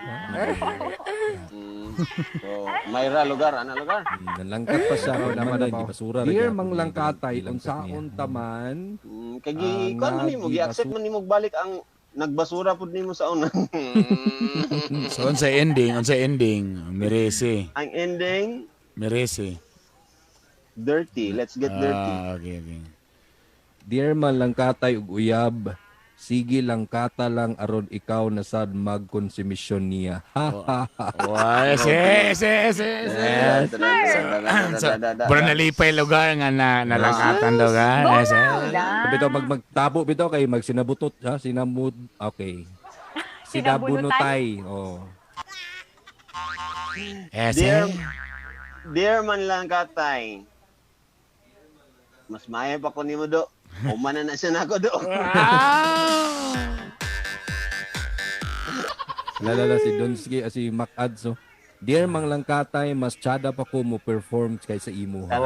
So, Mayra lugar, ana lugar. Nalangkat pa siya. Naman na gibasura. Dear Manglangkatay, unsaon taman Kay gi kuan man nimo, gi-accept man nimo balik ang nagbasura pud nimo sa una. So unsa ending, merese, Ang ending merese. dirty. Let's get dirty. Okay, okay. Dear man lang katay ug uyab, sige lang kata lang aron ikaw na sad magkonsumisyon niya. Ha ha ha. Wah, se se se se. Yes. So, bro nalipay lugar nga na nalangkatan lugar. Go Eh, se. lang. Bitaw mag magtabo bitaw kay magsinabutot ha, sinamud. Okay. Sinabunotay. Oh. Eh, se. Dear, dear man lang katay. Mas maayo pa ko nimo do. Umana na siya nako do. Ah! Lalala si Donski si Mac Adso. Dear Manglangkatay, mas tsada pa ko mo perform kaysa imo. Why?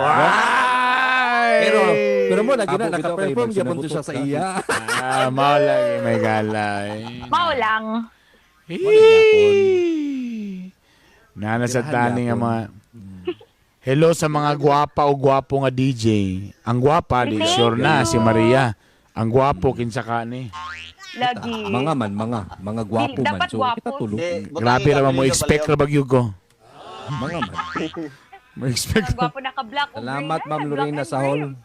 Pero pero mo lagi na Abo, bitaw kay naka-perform gyapon to siya magsinabutot sa ka. iya. Ah, mao lagi may gala. Eh. Mao lang. Hee! Nana sa Tirahan tani nga yapon. mga Hello sa mga gwapa o gwapo nga DJ. Ang gwapa, di Thank sure na you. si Maria. Ang gwapo kinsa ka ni. Lagi. Mga man, mga gwapo Di- man. dapat So, gwapo. kita tulo. Eh, butang Grabe ra ba mo ikaw, expect ra bagyog ko. Mga man. Mo expect. Mga gwapo naka-black o gray. Salamat, Ay, Ma'am black Lorena and Sahol. gray.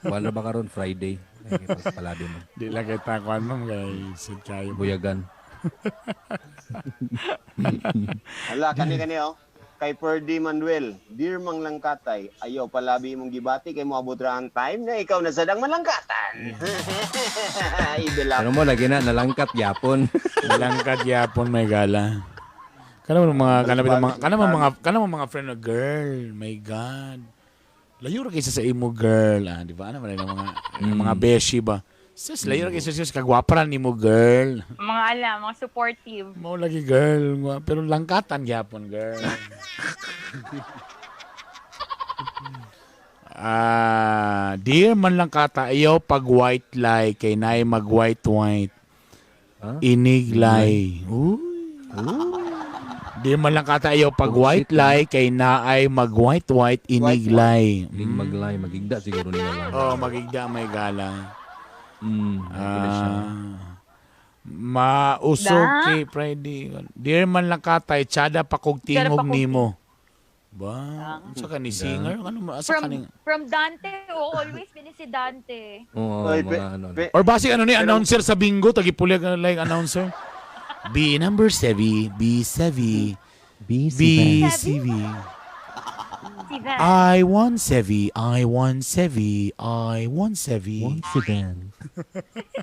Wala ba karon Friday? Ay, pagpalabi mo. Di lang kita kuan, ma'am, kay sad kayo. Buyagan. Hala, kani kani oh. Kay Perdy Manuel, "Dear Mang Langkatay, ayaw palabi imong gibati kay moabot ra ang time na ikaw na sad ang malangkatan." Ibilap. Ano mo lagi na nalangkat yapon. Langkat yapon may gala. Kana mo mga friend na girl, my God. Layo ra kaysa sa imo, girl, ah, di ba? Ano man ang mga beshi ba? Sis, layo ra kaysa, sis, kagwapa ra nimo, girl. Mga alam, mga supportive. Mao lagi, girl, pero langkatan gyapon, girl. Ah, "Dear man lang kata, ayaw pag white lie kay naay mag white white." Huh? Inig lie. Uy. Dear man lang kata, ayaw pag white lie kay naay mag white white inig lie. Ning maglay magigda siguro nila lang. Oh, magigda may gala. Siya. Ah. Mausog Da? kay Freddy. "Dear man lang katay, tsada pa kog Tsada tingog pa kog nimo." Ba, unsa ka ni singer? Ano mo asa From ka ni from Dante, oh, always been si Dante. Oo, Oy, mga ano. Or basi ano ni announcer sa bingo, tagipulyag na like announcer. B number 7, B7, B B7. Si Van. I want 7, I want 7, I want 7. Seven.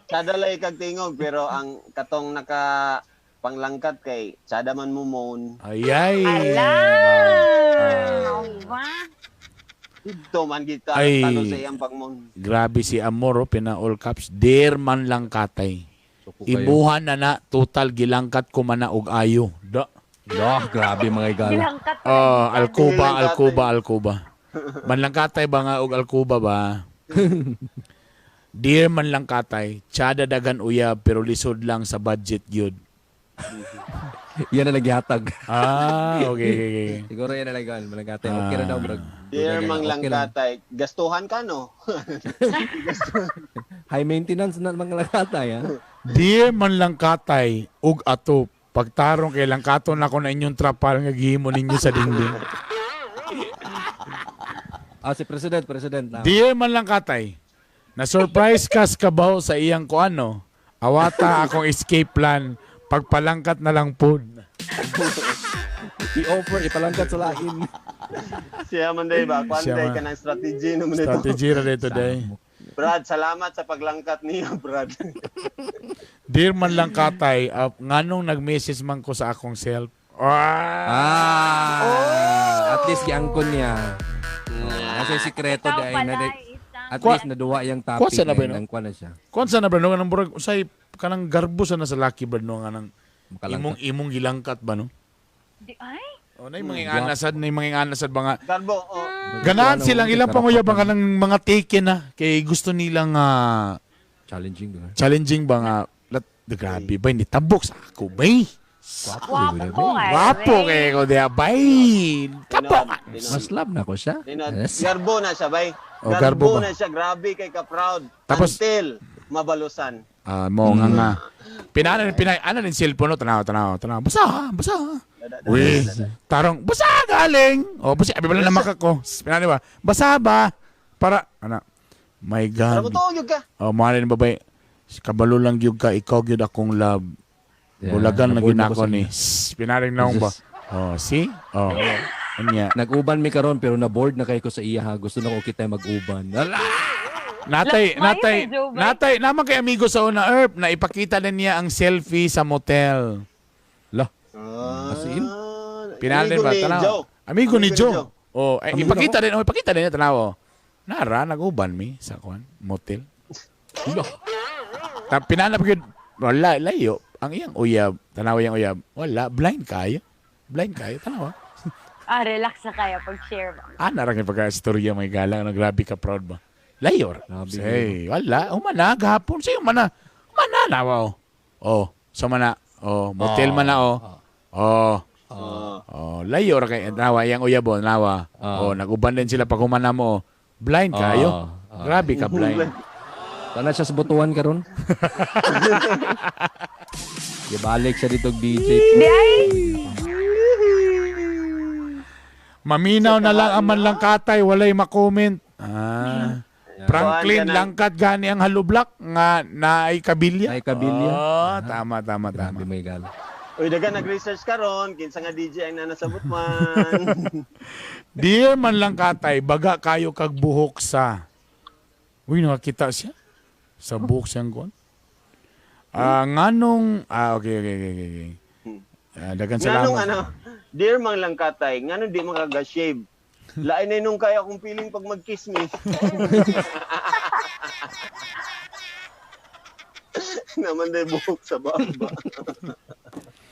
Tsada lay kag tingog pero ang katong naka panglangkat kay tsada man mo moan. Ayay. Ala! Ah. Ba? Dito man kita Ay. talo sa iyang pagmoan. Grabe si Amor, oh, pina all caps. "Dear man lang katay. Suko kayo. Imuha na na, total gilangkat ko man na og ayo." Da. Dah, grabe mga igala. Bilangkat. Oh, Alcuba, Manlangkatay. Alcuba, Alcuba. Manlangkatay ba nga og Alcuba ba? "Dear manlangkatay, tsada dagan uyab pero lisod lang sa budget gyud." Yan na nagyatag. Ah, okay. Siguro yan na lang malangkatay. Okay ra daw brag. Dear Okay Mang lang. Langkatay, gastuhan ka no? High maintenance na mga langkatay ha. "Dear manlangkatay ug ato pagtarong kay langkaton ako na inyong trapal nga gihimo ninyo sa dingding." Ah, si President, President na. "Dear manlangkatay, na surprise kas kabaw sa iyang kuano. Awata akong escape plan, pagpalangkat na lang pod." I-offer, ipalangkat sa lain. Siya man day ba? Kwan Siya day man. ka ng strategy naman ito. Strategy ra dito day. Brad, salamat sa paglangkat niya, Brad. "Dear man lang katay, nganong nag-message man ko sa akong self?" Ah! Ah, at least giangkon niya. Oh, kasi sikreto Ikaw di ay pala na, isang at Kwa- least naduwa yung topic. Kwa sa na ba, na no? nangkuan na siya. Kuan sa na bro, no, kanang burag usay kanang garbo sa na sa laki bro, no, nga nang Makalangkat. imong imong gilangkat ba, no? Ay, Oh, na mga inganasad, na mga inganasad ba nga. Garbo, oh. Ganahan Ano, silang ilang karapat panguya ba na. kanang mga taken na kay gusto nilang Challenging ba? Challenging ba nga lat, grabe ba hindi tabok sa ako bay. Wapo ko ay. Wapo kay ko diya bay. Tabok. Tinuod. Mas love na ko siya. Tinuod. Yes. Garbo na siya, bay. Oh, garbo ba? Na siya. Grabe kay ka-proud. Tapos- Until mabalusan. Ah, mo nga nga. Pinana pinay ano rin cellphone no, tanaw tanaw tanaw. Basa, basa. Uy, tarong basa galing. Oh, basa abi bala naman ko. Pinana ba? Basa ba? Para ana. My Para God. mo tuog ka. Oh, mahal ni babay. Kabalo lang gyud ka, ikaw gyud akong love. Yeah, Bulagan na naboard gyud ako ako sa ni. iya. Shh, Pinaring na akong ba? Oh, see? Oh. Unya. Nag-uban mi karon pero na-board na kay ko sa iya ha. Gusto na ko kita mag-uban. Ala! Natay, Lakmayo natay, eh, Joe, ba? natay, naman kay amigo sa una, Erp, na ipakita na niya ang selfie sa motel. Lah. Ah, As in? Pinalin Amigo ba? ni Tanaw. Joe. Amigo ni Joe. Oh, eh, Amigo ipakita din, oh, ipakita din niya tanaw. Oh. Nara, nag-uban mi sa kuan, motel. Lah. Ta pinanap gyud wala layo ang iyang uyab, tanaw iyang uyab. Wala, blind kayo. Blind kayo, tanaw. Ah, relax na kayo pag-share ba? Ah, narang yung pagka-istorya may galang, ano, grabe ka proud ba? Layo. ra. Grabe. Say, wala, humana, gahapon, say, humana. Humana na, wow. Oh, sa mana. Oh, motel man na, oh. Oh, Oh. Oh, layo ra kay nawa yang uyabo nawa. Ah. Oh, naguban din sila pag humana mo. Blind kayo. Ah. Grabe ka blind. Tana siya sa butuan karon. Gibalik siya dito og DJ. Di ay. Maminaw na lang ang manlangkatay, walay makomment. Ah. Franklin, Kuan ka na. langkat gani ang halublak nga naay kabilya. Naay kabilya. Oh, tama, tama, tama. Grabe may gala. Uy, daga nag-research karon, kinsa nga DJ ang nanasabot man. Dear manlangkatay, baga kayo kag buhok sa... Uy, nakakita siya. Sa buhok siyang kuwan. Ah, nganong... Ah, okay. Ah, dagan Nganong salamat. ano, dear Mang Langkatay, nganong di man kaga-shave? Lain na nung kaya akong feeling pag mag-kiss me. Naman na buhok sa baba.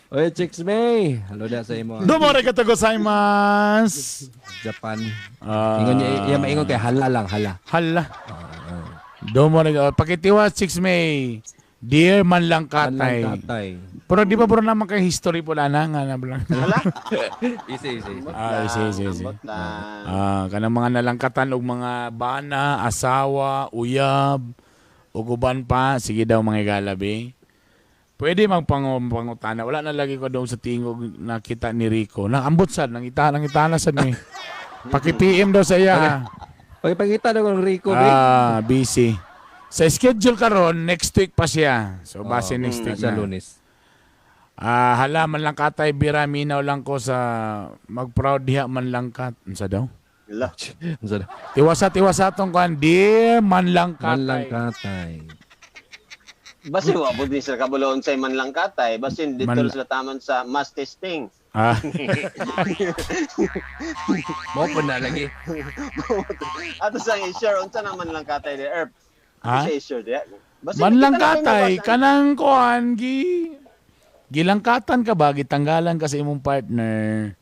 Oy, Chicks May. Hello na sa imo. Domo arigato gozaimasu. Japan. Ah, Ingon niya, iya maingon kay hala lang, hala. Hala. Domo arigato. Pakitiwa 6 May. Dear manlangkatay. Manlang tatay. Pero di ba bro naman kay history po na nga na bro. Hala? Easy, easy, easy. Ah, easy, easy, easy. Ambot lang. Ah, kanang mga nalangkatan og mga bana, asawa, uyab, ug uban pa, sige daw mga galabi. Pwede magpangutana. Wala na lagi ko daw sa tingog nakita ni Rico. Na ambot sad nang ita nang itana sad mi. Paki-PM daw sa iya. Pagpakita daw kong Rico, babe. Ah, busy. Sa schedule karon next week pa siya. So base next week Sa na. Lunes. Ah, hala man lang katay bira minaw lang ko sa mag-proud diha man lang kat. Unsa daw? Hala. Unsa daw? Tiwasa tiwasa tong kuan dear man lang Manlang katay. katay. Basin wa pud ni sila kabuloon sa man lang katay, basin dito Man- sila taman sa mass testing. Ah, Mo po na lagi. Ato sa i-share unsa naman lang katay di Erp. ha? Siya i-share di. Basin Man lang kita na katay nabasa. kanang kuan gi gilangkatan ka ba gitanggalan ka sa imong partner.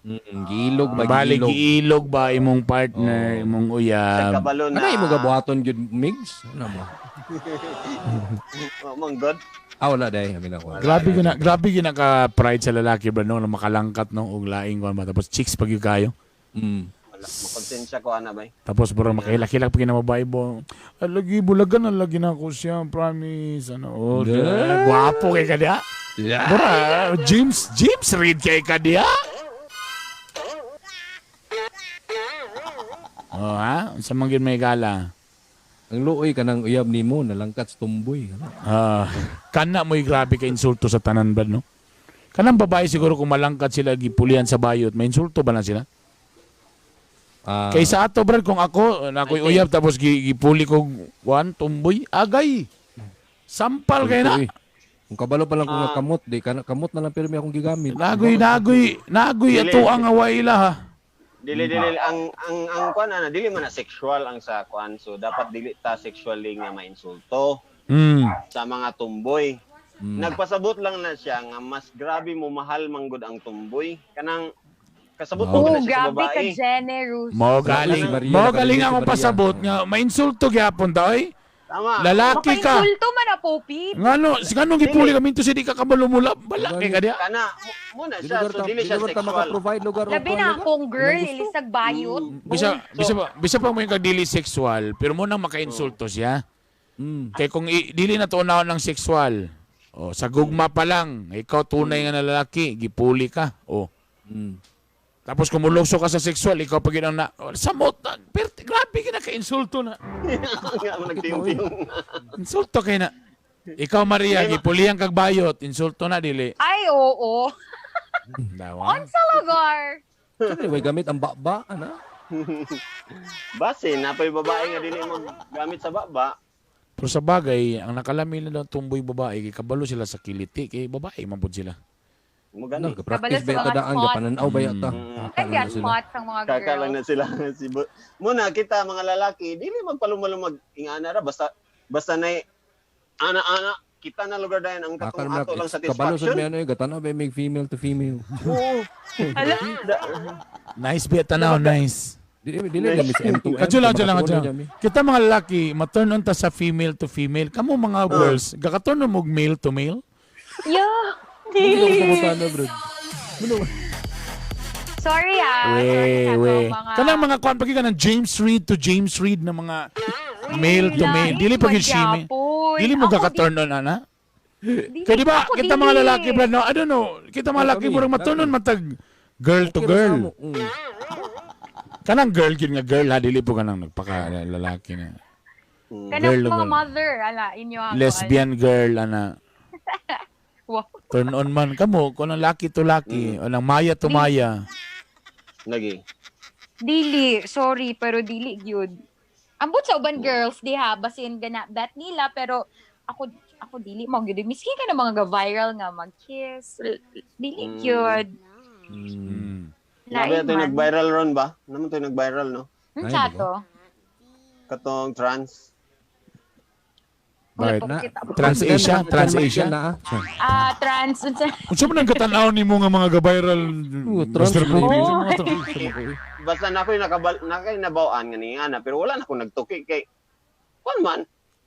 Gilog ba Bali gilog. giilog ba imong partner, imong Sa uyab. kabalo na. Ano imo gabuhaton gyud Migs? Ano mo? Oh, mang God. Ah, wala dai, amin ako. Grabe gina ka pride sa lalaki bro no na makalangkat no og laing kuan ba tapos chicks pag gyud kayo. Wala, makonsensya ko ana bay. Tapos bro, makahilak-hilak pag ginababae bo. Alagi, bulagan, alagi na ako siya, promise. Ano, oh, Yeah. gwapo kay ka diha. Yeah. Bro, James Reid kay ka diha. Oh, ha? Unsa man gyud may gala? Ang luoy ka ng uyab nimo nalangkat sa tumboy. Ano? Ah, kana mo'y grabe ka insulto sa tanan ba, no? Kanang babae siguro kung malangkat sila gipulian sa bayot, may insulto ba na sila? Ah, Kaysa ato brad kung ako nakoy uyab tapos gipuli ko kuan tumboy agay. Sampal kay na. Uy, Kung kabalo pa lang kung nga kamot, di ka kamot na lang pero may akong gigamit. Nagoy nagoy nagoy Dili. ato ang away ila ha. Dili dili ang kuan ana dili man na sexual ang sa kuan so dapat dili ta sexually nga mainsulto sa mga tumboy. Nagpasabot lang na siya nga mas grabe mo mahal manggod ang tumboy kanang kasabot mo Oh, na siya sa grabe ka babae. generous. Mo galing Si Maria, mo galing si akong Maria. pasabot nga mainsulto gyapon ta oy. Tama. Lalaki ka. Makainsulto man na, Popi. Ngano si nganong gipuli kami to si di ka kabalo mula bala kay ka diha. Kana mo na Dili siya lugar so ta, dili dili siya lugar ta sexual. maka-provide lugar o Labi kuan na lugar. akong girl, Anong gusto? ilisag bayot. Bisa pa mo yung kag dili sexual pero mo nang makainsulto siya. Kay kung dili na to ng sexual. Oh, sa gugma pa lang, ikaw tunay nga na lalaki, gipuli ka. Oh. Tapos kung mulukso ka sa sexual, ikaw pa ginang na, oh, samot na, pero grabe ka na ka-insulto na. Nga mo nagtiyong-tiyong. Insulto kay na. Ikaw Maria, gipulihan kag bayot, insulto na dili. Ay, oo. Dawa. Unsa lugar? Siyempre, way gamit ang baba, ana. Base napay babae nga dili mo gamit sa baba. Pero sa bagay, ang nakalami na daw tumboy babae, kay kabalo sila sa kiliti, kay babae man pud sila. Mo Ano, gani. practice Kabalo sa ba ito mga daan, spot. gapananaw ba yata? Kaka Kaya lang na sila. spot ang mga Kaka lang girls. na sila si Muna kita mga lalaki dili magpalumalo ingana ra basta basta nay ana-ana kita na lugar dayon ang Kaka katong naman, ato lang kabalo sa satisfaction. may ano eh, gatanaw ba may female to female. Oo. Ala, Nice ba tanaw, nice. Dili dili kami sa M2M. Kadyo lang, kadyo lang, kadyo Makatuon lang. na Kita mga lalaki, maturn on ta sa female to female. Kamo mga girls, gakaturn on mo male to male? yeah. Dili. Dili. Kumusta na, bro? Ano? Sorry ah. We, Sorry sa we. atong mga Kanang mga kwan pagi kanang James Reid to James Reid na mga male to male. Dili pa gyud shime. Dili mo Ako, ka turn on ana. dili, Kaya di ba ako kita mga dili. lalaki, Brad, no? I don't know. Kita mga lalaki Kami, murag matunon matag girl to Okay ra sa girl. amo. Kanang girl gyud nga girl ha, dili po kanang nagpaka lalaki na. Kanang Girl to mga girl. mother, ala, inyo ako. Lesbian girl ana. Wow. Turn on man kamo kung ang laki to laki, o nang maya to maya. Lagi. Dili, sorry, pero dili gyud. Ambot sa uban girls diha, basin gana bet nila, pero ako ako dili mo gyud. Miski ka na mga ga-viral nga mag-kiss, dili gyud. Nabi Lain ito man. nag-viral ron ba? Naman ito nag-viral, no? Unsa Ay, to? Katong trans. Wala Bakit? pa Na- kita. Trans-Asia, Trans-Asia. Na, ah. Ah, trans unsa? Unsa man ang katanaw nimo nga mga ga-viral, Oo, trans Mr. Poopy? lady. Unsa mga trans? Basta na ako'y nakabal, na ako'y nabawaan nga ni ana, pero wala na akong nagtuki kay kuan man.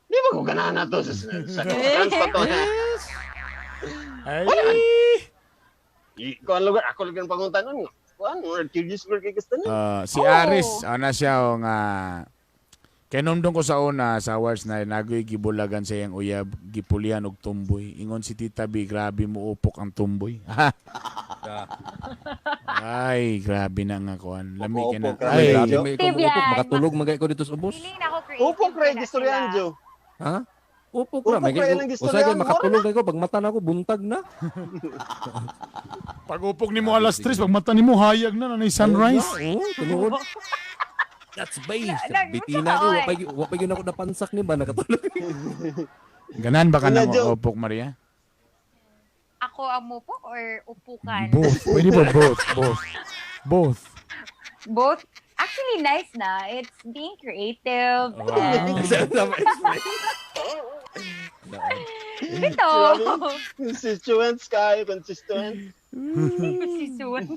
Di ba ko ganahan na to sa trans pa to na. Ay. Kuan lugar ako lugar pangunta nun. Kuan, more curious lugar kay gusto na. Ah, si Oo. Aris, ana siya o nga kay ko sa una sa awards na nagoy gibulagan sa iyang uyab gipulihan og tumboy. Ingon si Tita B, grabe mo upok ang tumboy. Ay, grabe na nga kuan. Lami kay na. Upok, grabe. Ay, Grabe may ikaw Tibyan. upok. Makatulog magay ko dito sa ubos. Feeling na ako creative. Upok ra na gistoryan sila. Jo. Ha? Upok ra. Upok May ra ilang usay gistoryan. kay makatulog kay ko pag mata na ako buntag na. Pag upok nimo alas 3, pag mata nimo hayag na nanay sunrise. Oo, tinuod. That's base. Nag- Bitina ni wa pa gyud ako napansak ni ba nakatulog. Ganan ba ka Una, na Jo. upok, Maria? Ako ang mupok or upukan? Both. Pwede ba both? Both. Both. Both. Actually, nice na. It's being creative. Wow. And ito. Constituents kayo, constituents. Si Suan.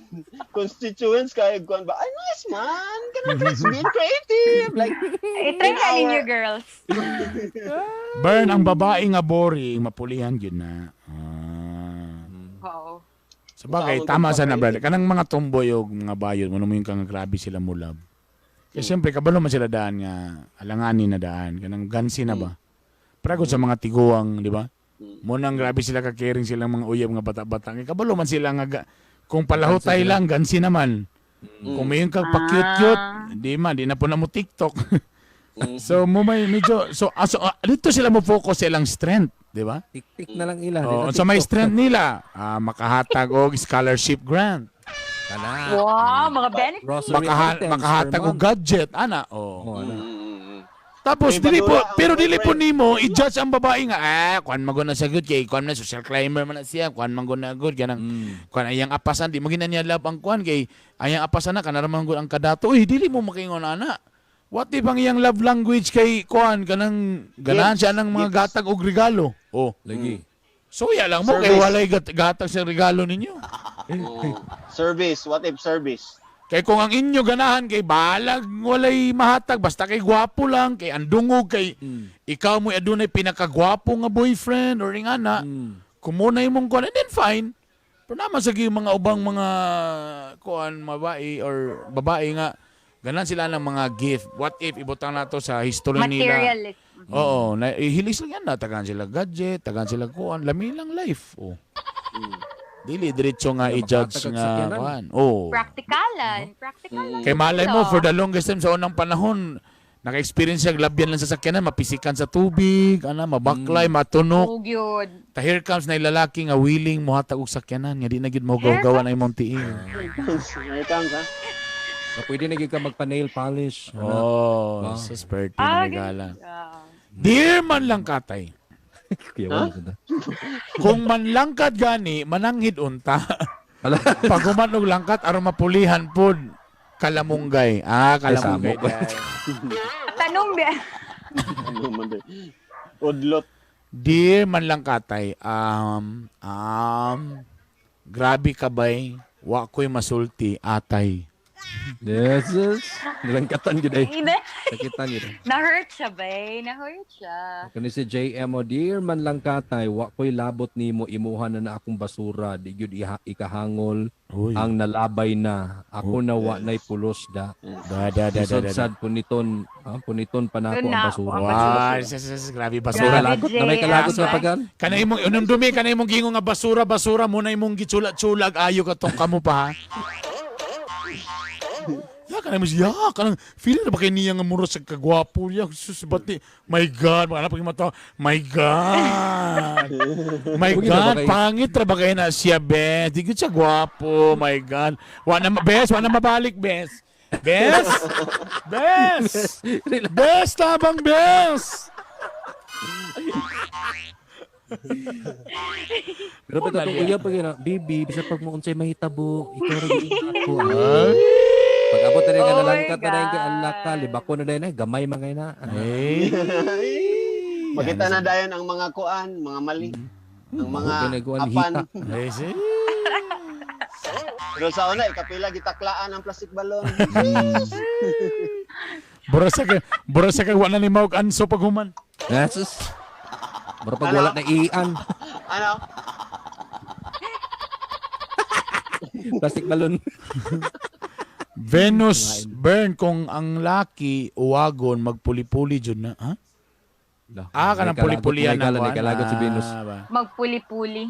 Constituents kayo, kuan ba? Ay, nice man. Kanang trans being creative. Like, Eh, try na ninyo, girls. Burn ang babae nga boring, mapulihan gyud na. Ah. Wow. Sa bagay, tama sa na, brother. Kanang mga tomboy o mga bayod, mo yung kang grabe sila mo love. Kaya siyempre, kabalo man sila daan nga, alanganin na daan, kanang gansi na ba? Pero kung sa mga tiguang, di ba? Mo nang grabe sila ka-caring silang mga uyab nga bata-bata. Kaya kabalo man sila nga, kung palahutay lang, gansi naman. Kung may yung kag pa-cute-cute, di man, di na po na mo TikTok. So, mo may medyo, so, dito sila mo focus sa ilang strength, di ba? Tik-tik na lang ila. Oh, sa may strength nila, makahatag og scholarship grant, Kana. Wow, mga benefits. Grocery items makahatag per og month. gadget, ana. Oh. Oh, ana. Tapos May dili po, badula ang pero dili po boyfriend. nimo i-judge ang babae nga kuan man gud na siya good kay kuan man social climber man na siya, kuan man gud na good kanang kuan ayang apasan di mo gina niya love ang kuan kay ayang apasan na kanara man gud ang kadato. Uy, dili mo makaingon ana. What if ang iyang love language kay kuan kanang ganahan siya ng mga Gifts. gatag og regalo. Oh. Lagi. So ya lang mo kay Service. walay gatag sa regalo ninyo. Oo. Service, what if service? Kay kung ang inyo ganahan kay balag walay mahatag basta kay gwapo lang kay andungog kay ikaw mo adunay pinakagwapo nga boyfriend or ingana kumunay mong kuan and then fine. Pero naman sa gyud mga ubang mga kuan babae or babae nga ganan sila ng mga gift. What if ibutang nato sa history nila? Materialist. Oo, na ihilis lang yan na tagaan sila gadget, tagaan sila kuan, lami lang life. Oh. Dili diretso nga Wala, i-judge makahatag og nga sakyanan. kuan. Oh. Practicalan. Practicalan. Kay malay mo, sila. for the longest time sa unang panahon, naka-experience siya, labyan lang sa sakyanan, mapisikan sa tubig, ana, mabaklay, matunok. Oh, gyud. Ta here comes na lalaki nga willing mohatag og sakyanan, nga di na gyud mo gawa na imong tiil. Here comes, ha? Na pwede na gyud ka magpa-nail polish. Ana. Oh, Wow. sa spurty Ah, na regala. Ah. Dear man lang katay. Kuya, wala sa da. Kung manlangkat gani, mananghid unta. Ala. Pag human og langkat aron mapulihan pod kalamunggay. Ah, kalamunggay. Ay, samo. Tanong ba? Ano man din. Udlot. Dear man lang katay, grabe ka bay, wa ko'y masulti, atay. Yes, yes. Nilangkatan gid ay. Hindi. Sakitan gid. Na-hurt siya, bay. Na-hurt siya. Kani si JM o, dear man lang katay, wa ko'y labot nimo, imuha na na akong basura, di gyud ikahangol Uy. ang nalabay na. Ako na wa na'y pulos da. Da, da, da, da, da, da. Sad puniton, puniton pa nako Doon ang na basura. ako ang Wow, grabe basura. Grabe, Kalagot na may JM. kalagot na pagan. Kana imong unang dumi kana imong gingo nga basura basura mo na imong gitsula-tsulag ayo ka tong kamo pa ha. Ya kana mo siya kanang feeling na ba kay niya nga mura sa kagwapo ya sus bati my God mga pag mata my God my Huwag na ba God kayo- pangit ra ba kay na siya bes di gyud siya gwapo my God wa na bes wa na mabalik bes bes bes bes tabang bes. Pero pa itong uyab pag yun, baby, bisa pag mo unsay mahitabo, ikaw ra gyud ako. Pag abot na rin nga Oh my nalangkat na rin kay God. alak ka, libako na din ay gamay mga ina. Ay. Makita na dayon ang mga kuan, mga mali. Ang mga Okay, nagkuan, apan. hita. Ay, si. Pero sa una, ikapila gitaklaan ang plastic balon. Bura sa kay wa na ni maog anso pag human. Jesus. Mura pag wala na ian. Ano? Plastic balloon. Venus burn kung ang laki uwagon magpuli-puli jud na, ha? Ah, kanang puli-pulian na. na May kalagot si Venus. Ah, ba. Magpuli-puli.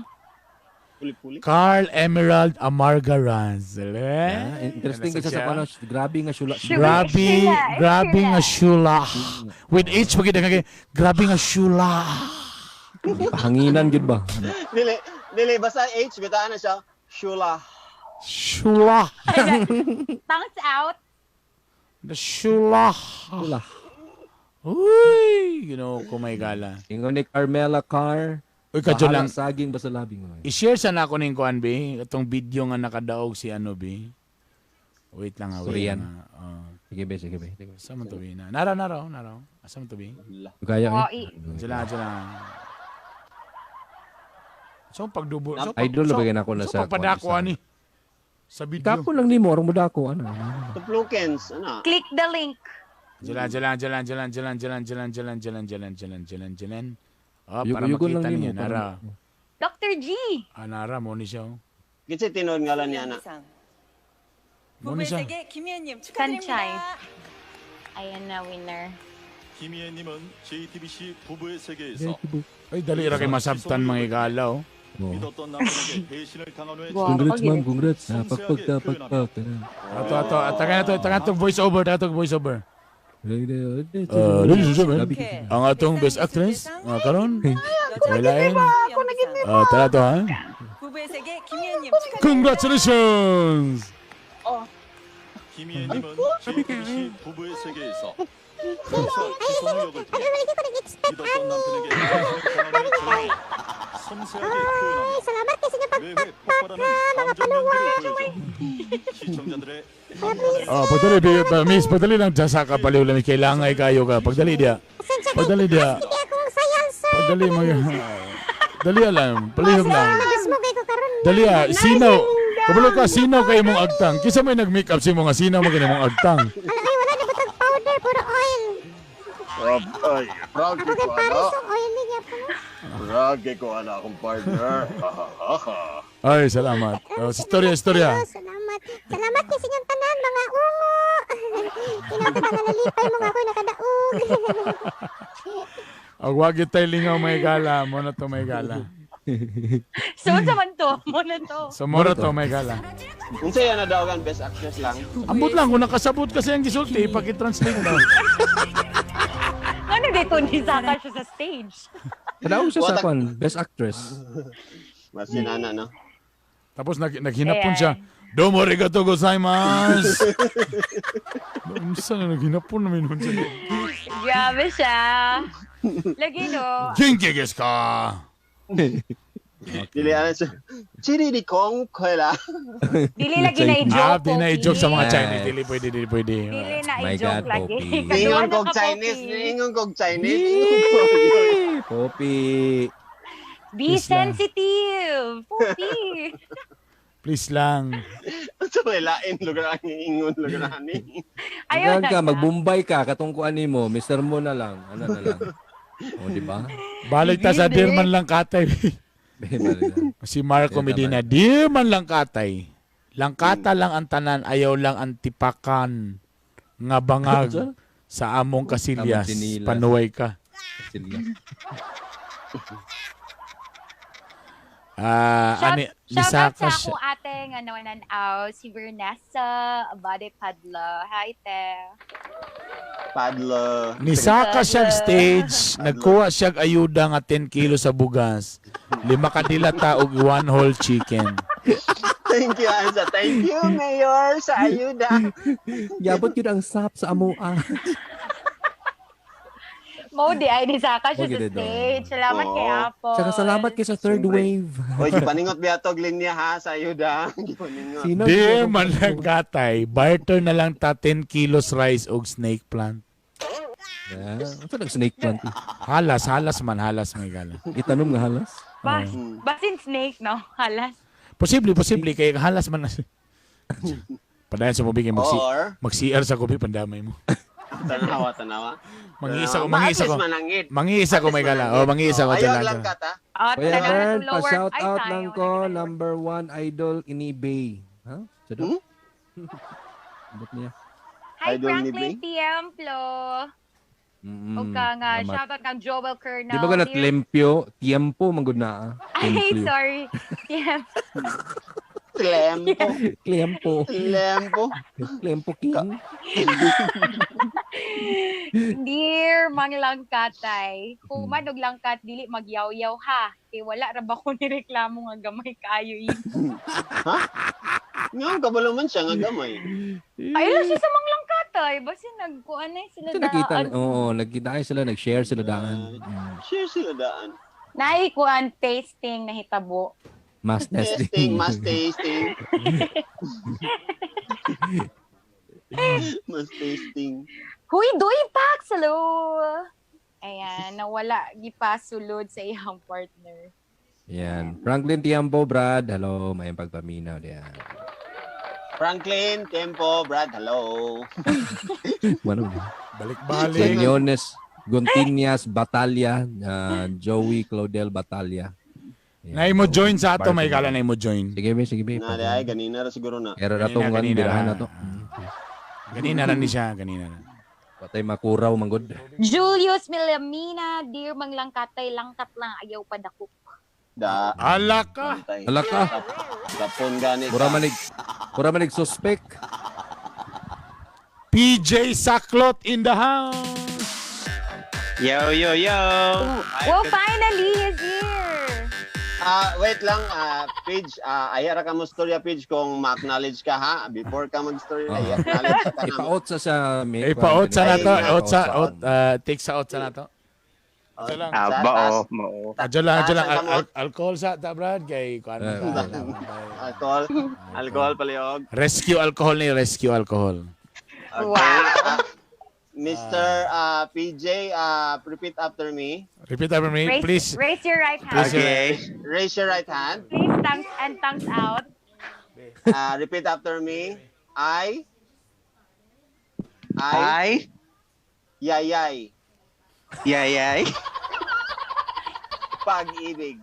Puli-puli. Carl Emerald Amargarans. Ah, interesting kasi sa ano, grabe nga sula. Sugar. Grabe, Shula, grabe nga shula. With H pag kay grabe nga shula. Pahanginan gid ba? Dili, dili basta H bitaan na siya. Shula. Shula. Tongues out. The shula. Sula. Uy, you know, kumay gala. Ingon ni Carmela Carr. Uy, kadyo bahala lang. Saging ba sa labing? Oy. I-share sana ako ning kuan be, itong video nga nakadaog si ano be. Wait lang ah, wait Korean. lang. ah. Oh. Sige be, sige be. Sa man to be na? Nara nara nara. Asa man to be? Kaya Oh, eh. Diyan lang. So pagdubo, so Idol ba ako na so, sa pagpadako kuan, ani sa video. Dako lang nimo arong mo dako ano. Tuplukens, ano? Click the link. Diyan lang, diyan lang, diyan lang, diyan lang, diyan lang, diyan lang, diyan lang, diyan lang, diyan lang, diyan lang, diyan lang, diyan lang. Oh, para Yugo-yugo makita lang niya nimo. nara. Dr. G. Ah, nara mo ni siya. Oh. Kinsa tinuod ngalan niya ana? Mo ni siya. 부부의 세계 김희애님 Sunshine. 축하드립니다. Ayan na, winner. 김희애님은 JTBC 부부의 세계에서 Ay, dali ra kay masabtan mga igala oh. Oh. 믿었던 남편에게 배신을 당한 후에 Wow. Congrats ma'am, congrats. Ah, pagpag ta, pagpag. Ato ato, taga na to, taga to voice over, taga to voice over. Ladies and gentlemen, ang atong best actress, nga karon, wala Ah, tara to ha. 부부의 세계 김희애님 축하드립니다. Congratulations! 김희애님은 JTBC 부부의 세계에서 형사 지선우 역을 통해 믿었던 남편에게 배신을 당한 후의 절망을 섬세하게 표현하며 매회 폭발하는 감정 연기를 보여줘 시청자들의 감탄을 Oh, pagdali, bi, ba, miss, pagdali lang dyan sa kapaliw lang. Kailangan ay kayo ka. Pagdali dia. Pagdali dia. Pagdali, mag... Dali lang. Palihog lang. Dali ah, sino? Kabalo ka, sino kay mong agtang? Kisa may nag-makeup si mga sino mo mong agtang. Ay, wala na batang powder, puro oil. Ay, proud Ako kay Paris ang oil niya po. Proud kay ko ana akong partner. Ay, salamat. Oh, istorya, istorya. Oh, salamat. Salamat kay sa inyong tanan, mga ungo. Tinata ka nalalipay mo nga ako nakadaog. Ag wag gyud tay lingaw may gala, mo na to may gala. So, unsa man to? Mo na to. So mo na to may gala. Unsa yan na daw best actress lang? Ambot lang kung nakasabot kasi ang gisulti, paki-translate daw. Ano dito ni Saka siya sa stage? Kadaog siya sa kwan, best actress. Mas sinana no. Tapos naghinapon siya. Domo arigato gozaimasu. Unsa na naghinapon namin nun siya. Grabe siya. Lagi no. Genki desu ka? Dili ana siya. Chiri kong kwela. Dili lagi na i-joke. Ah, di na i-joke sa mga Poki. Chinese. Dili pwede, dili pwede. Dili na My i-joke God, lagi. Poppy. Kaduha Ningon na kog ka, Chinese, Poppy. ningon kog Chinese. Poppy. Be Please lang. sensitive. Poppy. Please lang. Sa may lain lugar ang ingon lugar ani. Ayaw Ayaw na ka, siya. magbumbay ka, katong kuan nimo, mister mo na lang, ano na lang. O, di ba? Balik ta sa Hindi. dear man lang katay. Balik na. Si Marco Yeah, Medina, dear man lang katay. Langkata lang ang tanan, ayaw lang ang tipakan nga bangag sa among kasilyas. Among sinilas. Panuway ka. Sila. Ah, Shout, ani, shout out nisaka sa siya. akong ate nga nawanan-aw, si Vernessa Abade Padla. Hi, te. Padlo. Nisaka siya stage, nagkuha siya ayuda nga 10 kilo sa bugas. Lima ka dilata og one whole chicken. Thank you, Ansa. Thank you, Mayor, sa ayuda. Yabot yun ang sap sa amoa. Mo di ay nisaka siya Mo sa gid do. stage. Salamat Oo. kay Apple. Tsaka salamat kay sa third Siyempre. wave. Oy, gipaningot biya to linya ha sa ayuda. Gipaningot. Sino? Dear man lang katay, barter na lang ta 10 kilos rice og snake plant. Yeah. Ano nag snake plant? Halas, halas man, halas may gala. Itanom nga halas. Bas, basin snake, no? Halas. Posible, posible kay halas man. Padayon sa mubig Or mag-CR sa kubi pandamay mo. tanawa, tanawa. Mangiisa ko, Tanawa. mangiisa ko. At least manangit. Mangiisa ko may gala. Oh, mangiisa ko Ayaw dyan lang ka ta. Oh, Kuya talaga Ern, lower. pa-shout Ay, out tayo, lang wala ko, na tayo. number one idol in eBay. Ha? Sa do? Hmm? Abot niya. Hi, Idol ni Franklin Bey? Tiemplo. Mm, O ka nga, salamat. shout out kang Joel Kernel. Di ba ka na Dear- tlempyo? Tiempo, manggod na. ah. Ay, Templo. sorry. Tiempo. Tlempo. Tlempo. Tlempo. Tlempo King. Dear Mang Langkatay, human og langkat dili magyawyaw ha. Kay wala ra ba ko nireklamo nga gamay kaayo ini. Nga, kabalo man siya nga gamay. Ay lang siya sa Mang Langkatay, basin nagkuan na sila Ito nakita, daan. oo, nagkita ay sila, nag-share sila daan. Share sila daan. Naay kuan tasting na hitabo. Mass Testing, testing. mass tasting. Mass tasting. Huy, doy pax hello. Ayan, nawala gipasulod sa iyang partner. Yan. Franklin Tiampo, Brad. Hello, may pagpaminaw diyan. Franklin, Tempo, Brad, hello. Ano? Balik-balik. Senyones Gontinias Batalya, Joey Claudel Batalya. Yan. Nay mo join sa ato, may Bartender. gala nay mo join. Sige, be, sige, be. Na, ay, ganina ra siguro na. Pero na Ganina, itong ganina birahan ra. na to. Ganina ra ni siya, ganina ra. Patay makuraw, manggod. Julius Milamina, dear Mang Langkatay, langkat lang ayaw padakop. Da. Ala ka. Bantay. Ala ka. Tapon gani Mura ka. manig, mura manig suspect. PJ Saklot in the house. Yo, yo, yo! Well, finally, he's here. Ah, wait lang, Paige, ayara ka mo storya Paige kung ma-acknowledge ka ha. Before ka mag-storya, Oo. i-acknowledge ka na. Ipaot sa sa may Ipaot sa nato, Ay, ot sa ot, take sa ot sa nato. Ito lang. Aba, oh, mao. Adyo lang, adyo lang. Taas ang kamot. Alcohol sa ta, Brad, kay kuan Eh, man ta. Alcohol. Alcohol palihog. Rescue alcohol ni rescue alcohol. Okay. Wow. Mr. PJ, repeat after me. Repeat after me, Raise, please. raise your right hand. Please. Okay. Raise your right hand. Please, tongues and tongues out. Repeat after me. I Ay, yayay yayay, pag-ibig.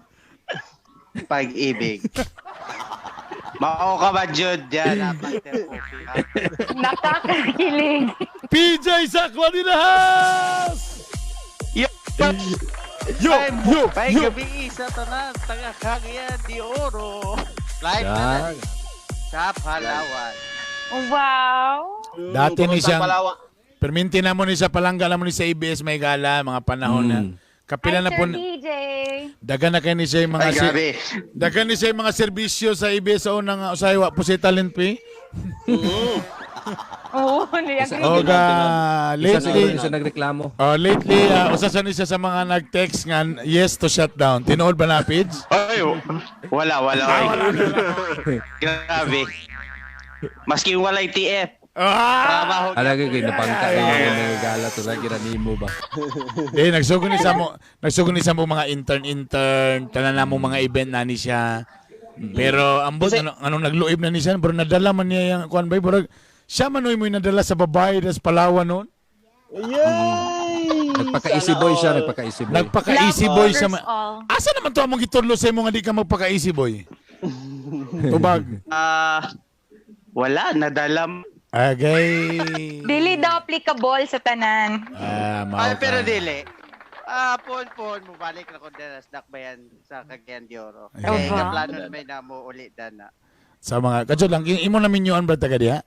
pag-ibig. Mao ka ba, Jud? Yan, dapat. Nakakakilig. PJ Saklot in the house. Yo! Yo, yo, Ay, yo. gabi sa tanan, taga Cagayan de Oro. Live na Yan. na sa Palawan. Wow. Dati ni Kumusta siyang- Palawan? Perminti na mo ni sa palangga na mo ni sa ABS may gala mga panahon na. Kapila Hi, na Sir po. DJ. Dagan na kay ni siya yung mga Ay, grabe. dagan ni siya yung mga serbisyo sa ABS sa unang usahay wa po si talent p. Oo, oh, Oga Isa siguro lately isa nagreklamo. Oh, lately usa sa ni siya sa mga nag-text nga yes to shutdown. Tinuod ba na Pidge? Ay, wala, wala. Ay. Grabe. Maski walay TF. Ah! Trabaho. Alaga kay napangka kayo mga gala to lagi ra nimo ba. Eh nagsugo ni sa mo, nagsugo ni sa mo mga intern intern, tanan na mo mga event na ni siya. Pero ambot ano anong nagluib na ni siya pero nadala man niya yung kuan bay murag siya man oy mo'y nadala sa babae das Palawan noon. Yay! Nagpaka-easy Sana boy siya, all. nagpaka-easy boy. Nagpaka-easy Love boy siya. conquers all. Asa naman to among gitudlo sa imo nga di ka magpaka-easy boy? Tubag. Ah, wala, nadala. Agay. Dili daw applicable sa tanan. Ah, mao Ay, pero ka. dili. Ah, pon pon mubalik na ko dala sa Dakbayan sa Cagayan de Oro. Ayun. Kay Aba. kaplano na may namo uli dana. Sa mga kadyo lang imo na minyuan brad taga diha.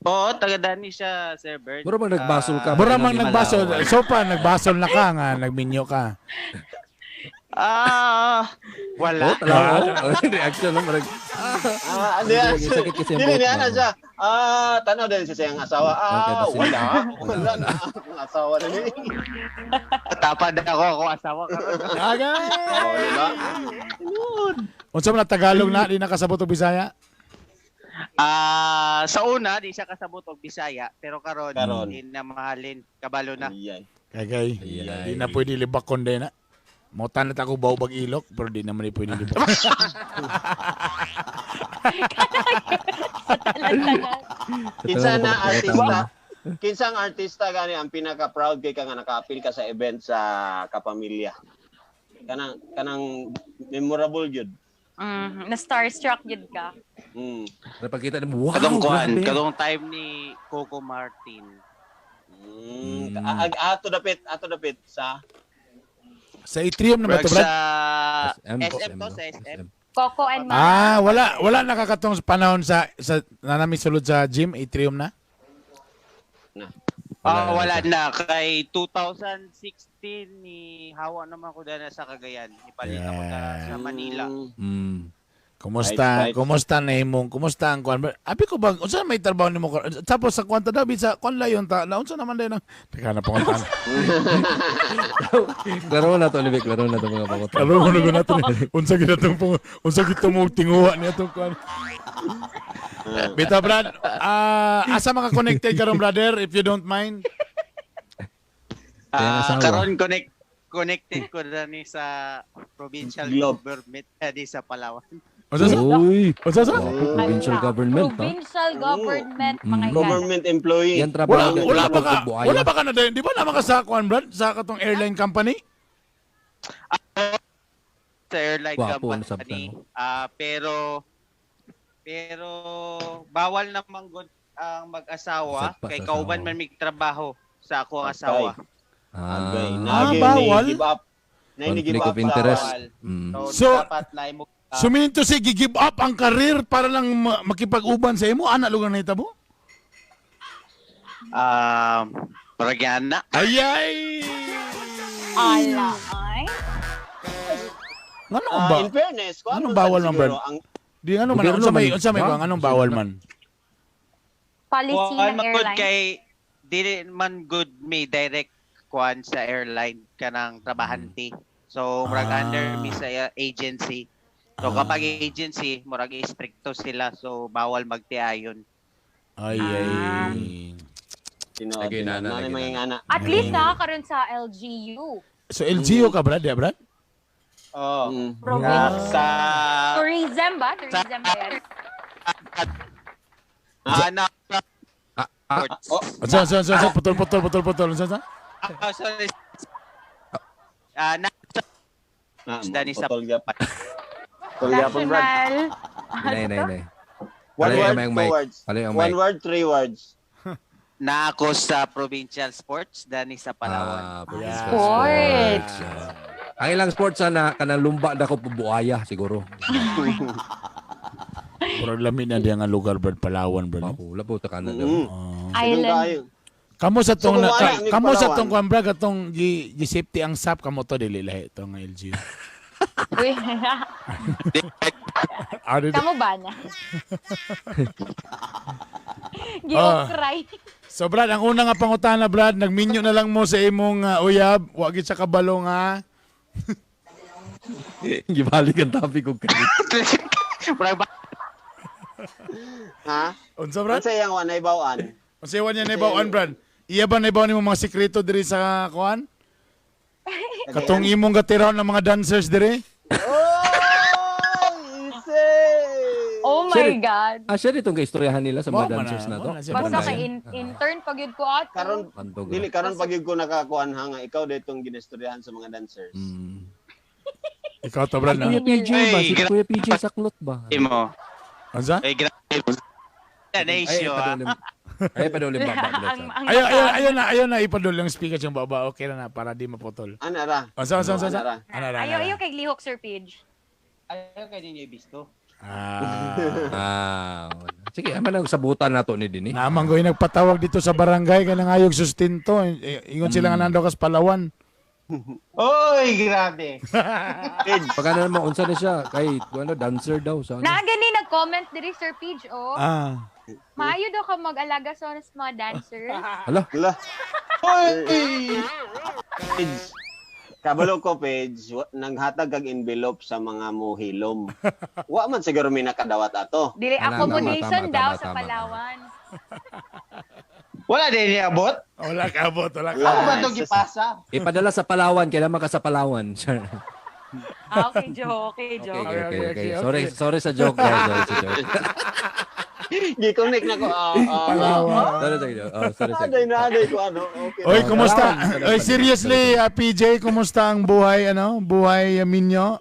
Oo, taga dani siya, Sir Bert. Mura bang nagbasol ka? Mura mang Pinalimalawan. nagbasol. So pa nagbasol na ka nga nagminyo ka. Ah, wala. Oh, talaga. Reaction lang marag. Ah, ano yan? Hindi, sakit kasi ang Dili buhok niya mo. na siya. Ah, tanaw din siya sa iyang asawa. Okay, Ah, basin. wala. Wala na. Ang asawa na ni. Tapad ako ako asawa karon. Agay. Oh, di ba? Unsa man na Tagalog na di nakasabot og Bisaya? Ah, sa una di siya kasabot og Bisaya, pero karon Karon. di na mahalin, kabalo na. Ayay. Kagay. Ayay. Di na pwede libakon din na. Mo tanat ako bawbag ilok pero di naman di pwede libak. Tanan-tanan. Kinsa na Ito artista? Kinsa ang artista gani ang pinaka proud kay ka nga nakaapil ka sa event sa kapamilya? Kanang kanang memorable gyud. Na starstruck yun ka. Napakita mo, wow, Kadong kuan, grabe. kadong time ni Coco Martin. Ato dapit, ato dapit sa Sa atrium na ba Murag to, Brad? sa SM, SM to, no? sa SM. Coco and Mara. Ah, wala nakakatong panahon sa na nami sulod sa gym atrium na. Ah, wala na kay 2016 ni hawa naman ko dana sa Cagayan. Ipalit ako na sa Manila. Kumusta? Right, right. Kumusta na imong? Kumusta ang kuan? Abi ko ba unsa may trabaho nimo karon? Tapos sa kuan ta daw bisa kuan layon ta. Na unsa naman din ang Teka na pangutan. Klaro na to, Olivier. Klaro na to mga pangutan. Klaro mo na nato. Unsa gid atong unsa gid mo tinguha niya atong kuan. Bitaw Brad, asa maka-connected karon brother if you don't mind? Kaya Ah, asawa. karon connected ko na ni sa provincial Globe. government di sa Palawan. Unsa sa? Uy! Unsa sa? Wapo, provincial government, ha? Provincial government, mga igala. Government employee. Yan trabaho. Wala wala ba ka? Wala ba ka na din? Di ba naman ka sa kuan Brad sa katong airline company? Sa airline Gwapo, company. nasabtan mo. Ah, pero pero bawal namang gud ang mag-asawa Sad pa kay sa kauban asawa. man mig trabaho sa ako ang asawa. Agay. Ah, Nagay, bawal? Give up. Na Conflict give up of interest. Bawal. Mm. So, So- dapat na mo Suminto si give up ang career para lang makipag-uban sa imo ana lugar na hitabo? um parang na. Ayay! Ala, ay. Ngano Ah, ba? in fairness, kuan Anong man bawal sad man, siguro Brad? Ang Di ano man Gobyerno unsa may man. unsa may Ha? bang anong bawal man? Policy Kuan ng man gud airline. kay dili man good may direct kuan sa airline kanang trabahante. So murag Ah. under mi sa agency. So kapag agency, murag stricto sila so bawal magtiayon. Ay ay. Sino? Lagi na, na, Nanay lagi mga na. ana. At least nakakaroon sa LGU. So LGU ka Brad, di Brad? Oh. Province. Sa Tourism ba? Tourism ba yan? na Ah, Oh, Unsa unsa unsa unsa putol putol putol putol unsa unsa? sorry. Ah, na Ah, Dani sa- putol gyapon. Putol gyapon, Brad. National. Inay, inay, inay. One Alay, word, ang two mic. words. Alay, ang One mic. word, three words. na ako sa provincial sports dani sa Palawan. Ah, provincial Sports. sports. Ah. Ang ilang sports sana kanang lumba na ko buaya siguro. Murag lami na diya nga lugar Brad, Palawan Brad. no? Wala po ta kana daw. Mm. Island. Kayo. Kamo sa tong So, na, kung wala, may kamo sa Palawan. tong kuan Brad katong gi, gi safety ang SAP kamo to dili lahi to nga LGU. Uy. Ah, di- Kamu ba na? Giukray. So Brad, ang una nga pangutana Brad, nagminyo na lang mo sa imong uyab, wa gid sa kabalo nga. Gibalik ang topic og kay. Murag ba- Ha? Unsa Brad? Unsa iyang wa naibaw-an? Unsa iwan niya naibaw-an Brad? Iya ba naibaw nimo mga sekreto diri sa kuan? Katong imong gatiraw ng mga dancers diri? Oh! my God. Ah, siya ditong kaistoryahan nila sa Mo mga man dancers na, na mo to. na siya. Basta Barangay. kay intern pag yun ko ato. Karon Pantog. dili karon pag yun ko nakakuan ha nga ikaw ditong ginistoryahan sa mga dancers. Ikaw to, Brad, Si no? Kuya PJ ba? Si Ay, Kuya PJ saklot ba? Mo. Ano? Ay, grabe. Ay, Asia. padulim. Ay, padulim ba? Ang Ayaw, ayaw, ayaw na, ayaw na ipadol yung speaker yung baba. Okay na na, para di maputol. Ana ra. Ano, ano, ano, Ana ra. ano, ano, Ayaw, ayaw kay lihok, Sir Page. Ayaw kay ninyo ibisto. Ah. Ah, sige, ama nang sabutan nato ni Dini. Naman ko yung nagpatawag dito sa barangay kanang ayog sustinto. Ingon sila nga nando kas Palawan. Oy, grabe. Page. Pagka na naman unsa na siya kay ano dancer daw sa ano. Naa gani nag-comment diri Sir Page, oh. Ah. Maayo daw ka mag-alaga sa mga dancers. Hala, Hala. Oy! Page. Kabalo ko, Page, nanghatag kag envelope sa mga muhilom. Wa man siguro may nakadawat ato. Dili Tama, accommodation tama, daw tama, sa tama. Palawan. Wala din niabot? Wala ka abot, wala ka. Ako ba itong gipasa? ipadala sa Palawan, kailangan ka sa Palawan. Sure. Ah, okay, joke. Okay, Okay, joke. okay, okay, Okay, okay. okay, Sorry, okay. sorry sa joke, guys. Sorry sa joke. Gi-connect na ko. Ah, ah, Palawan. Sorry sa joke. Oh, sorry sa Aday joke. na aday ko ano. Okay. Oy, kumusta? Palawan. Oy, seriously, PJ, kumusta ang buhay ano? Buhay minyo?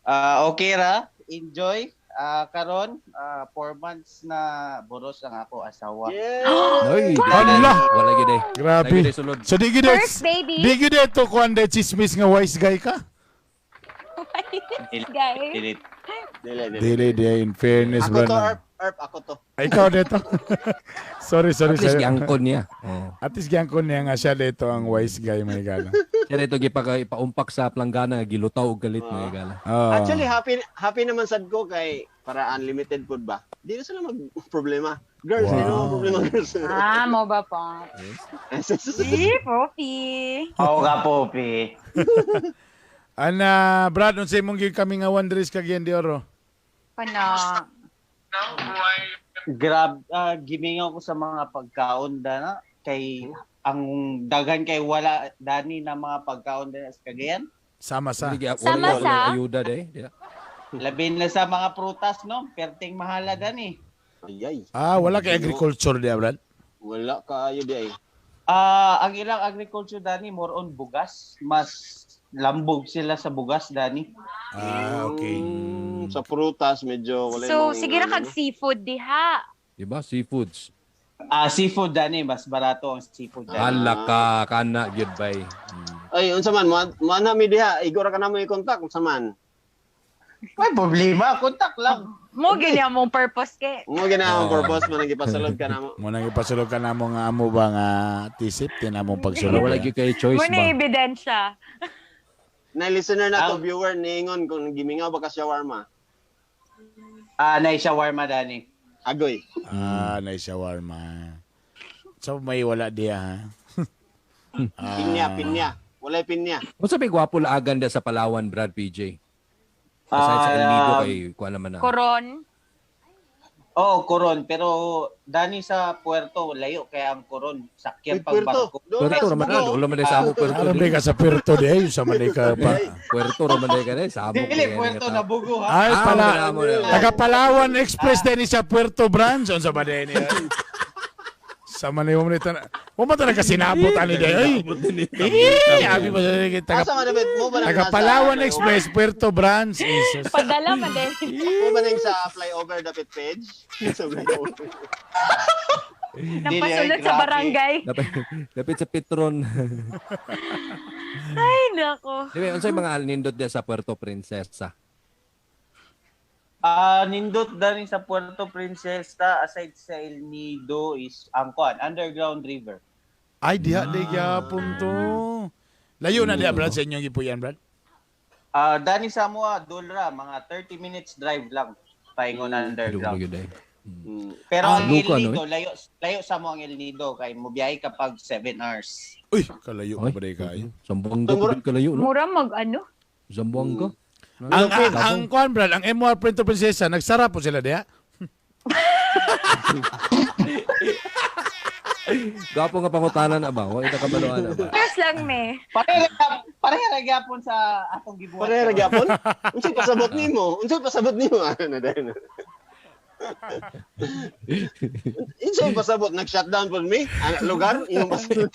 Ah, okay ra. Enjoy. Ah, karon, 4 months na boros ang ako asawa. Yeah. Oy, Hala! wala gid eh. Grabe. Lagi day sulod. So di gid First baby. Di gid to kuan de chismis nga wise guy ka? Guys. Delete. Dili, dili. Dili di in fairness Ako bro. to, Erp, Erp, ako to. Ay, ikaw dito. Sorry, sorry, At least sorry. giangkon niya. Oh. At least giangkon niya nga siya dito ang wise guy may gala. Siya dito gipaka ipaumpak sa planggana gilutaw og galit mga gala. Oh. Actually, happy happy naman sad ko kay para unlimited food ba. Di na sila mag problema. Girls, di na Wow. mag problema girls. Ah, mo ba pa? Si, Poppy. Oo ka, Poppy. Ana, Brad, unsay mong gyud kami nga wonders kag de Oro? Kana. Grab, gimingaw ko sa mga pagkaon dana kay ang daghan kay wala dani na mga pagkaon dana sa Cagayan. Sama sa. Hindi, wala- Sama wala sa? ayuda day. Di na. Labi na sa mga prutas no, perting mahala dani. Ay, ay. Ah, wala kay agriculture diya, Brad. Wala kaayo di ay. Ah, ang ilang agriculture dani more on bugas, mas lambog sila sa bugas dani. Ah, okay. Sa prutas medyo wala So, yung mga sige ra kag ano. seafood diha. Diba? Seafoods. Ah, seafood dani mas barato ang seafood dani. Hala ka kana gyud bay. Ay, unsa man mo na mi diha, igora ka na mo i-contact unsa man. May problema, kontak lang. Mo gini among purpose kay. Mo gina ang Oh. purpose man ang gipasulod ka namo. Mo nang ipasulod ka namo nga amo ba nga tisip tinamong pagsulod. Wala wala gyud kay choice Mo na ba. ebidensya. Na listener na to Ang- viewer niingon kung gimingaw ba ka shawarma. Ah, nay shawarma dani. Agoy. Ah, na shawarma. So may wala diya ha. Ah. Pinya, pinya. Walay pinya. Unsa may gwapo laagan da sa Palawan, Brad PJ? Aside sa El Nido kay kuan naman na. Koron. Oo, Coron. Pero dani sa Puerto, layo kaya ang Coron. Sakyan Uy, pag Puerto. barko. Doon Puerto na, raman na, Bugo. doon man sa amo Puerto. Alam ba ka sa Puerto di ay sa man ka pa. Puerto raman ka na sa amo. Dili, Puerto na bugo ha. Ay Ah, pala. wala mo na. Taga Palawan Express din siya Puerto Branch unsa ba din? Sa man mo ni tan. Mo ba talaga sinabot ani di ay. Eh, abi ba sa taga Asa man dapat mo ba nang taga nasa- Palawan Express Puerto Branch. Jesus. Padala man din. Mo ba nang sa flyover dapat page? Sa flyover. Napasulod sa grabe. barangay. Dapat dapat sa Petron. Ay, nako. Di ba unsay mga nindot diya sa Puerto Princesa? Ah, nindot dani sa Puerto Princesa aside sa El Nido is ang kuan, underground river. Ay diha di gyapon to. Layo na diha Brad sa inyong gipuyan Brad. Ah, dani sa Moa, Dulra, mga 30 minutes drive lang paingon underground. Gyud ay. Pero Ah, ang El Luka, no, Nido, layo layo sa mo ang El Nido kay mobiyahe kapag 7 hours. Uy, kalayo Ay. pa ba kayo. Zamboanga pud kalayo no? Mura mag ano? Zamboanga. Ang kuan Brad, ang MR Puerto Princesa nagsara po sila diha. Gwapo nga pangutanan na ba? Wa ito kabaluan na ba? First lang me. Pareha ra gyapon sa atong gibuhat. Pareha ra gyapon? Unsay pasabot nimo? Unsay pasabot nimo? Ano na dahil? Unsay pasabot nag-shutdown pud mi? Ana lugar imong pasabot.